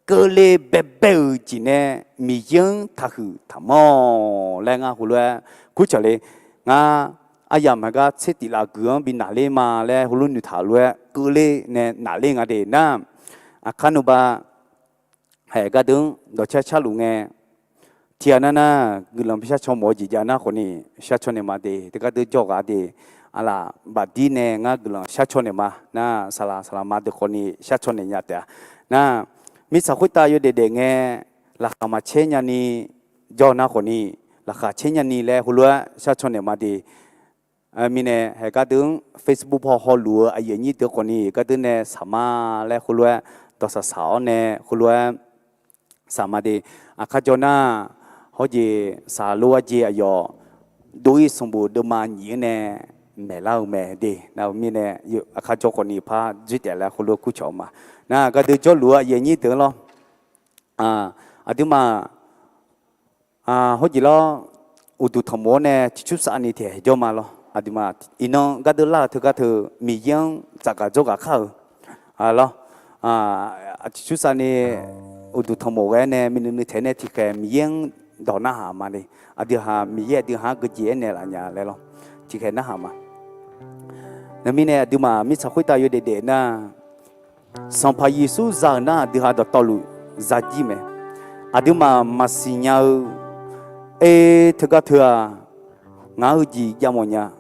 keuvle baebae-euq jeq nae Miqyaer-anr taqhuiq taqmanr-awq laer ngar heulof-aer kurcawq le. Ngar aryamq heugar tser tiflaf guiq-anr bi naqler ma laer heulof noeqtaq lof-aer keuvle nae naqler nga de nar, aqkar nuba haeq gardeuv-anr dawqcar carluf ngae, tiqghaq nar nar, guiqlanq bi sharcaw mawf-eu jeq jav nar khawfni sharcaw naeq ma de. Teugar deuv jawr ghaq de. Aqlaf bafdir nae ngar guiqlanq sharcaw naeq ma nar, saqlaq saqlaq ma deuq khawfni sharcaw naeq nya taef-a. Nar, mirtsaq khoertav yawdaef daef ngae, laqkhaq maqcaer nyani jawr nar khawfni, laqkhaq caer nyani laer heulof-aer sharcaw naeq ma de. Mirnae haeq gardeuv-anr Facebook paw hawluf-eu aqyuif aqnyir deuq khawfni gardeuv nae saq ma laer heulof-aer dawqsaq saq-awr nae heulof-aer saq ma de. Aqkar jawr nar, hawjeq saqlor arjeq aqyawf dov-ir sanqbof deuvma nyiq-anr nae maeqlar-eu mae de. Nar-eu mirnae aqkar jawr khawfni par dzoer taef laer heulof-aer kurcawq-eu ma. Nar gardeuv jawrluf-eu aqyuif aqnyir deuq-anr lawr, aqduimaf hawjeq lawr, uqduq tanqmof-awr nae tiq cursavni tiqhaeq jawr ma lawr. Aqduimaf iqnan gardeuv lar-eu teugar teu Miqyaer-anr tsafgaq dzawrgaq kar-eu lawr. Tiq cursavni uqduq tanqmof ghae-aer nae miqnuiv nuiv taeq nae tiqkhaeq Miqyaer-anr dawq narhaq ma le. Aqdui ha Miqyaer aqdui ha-anr geujeq aernaeq laf nya laer lawr. Tiqkhaeq narhaq ma. Namirnae aqduimaf mirtsaq khoertav yawdaef daef nar, Sanqpaq Yeqsur za-euq nar aqdui ha dawqtawvluf za jir mae. Aqduimaf maqsiq nya-eu, e, teugar teu-aq, ngaq-euq jeq jav mawf nya.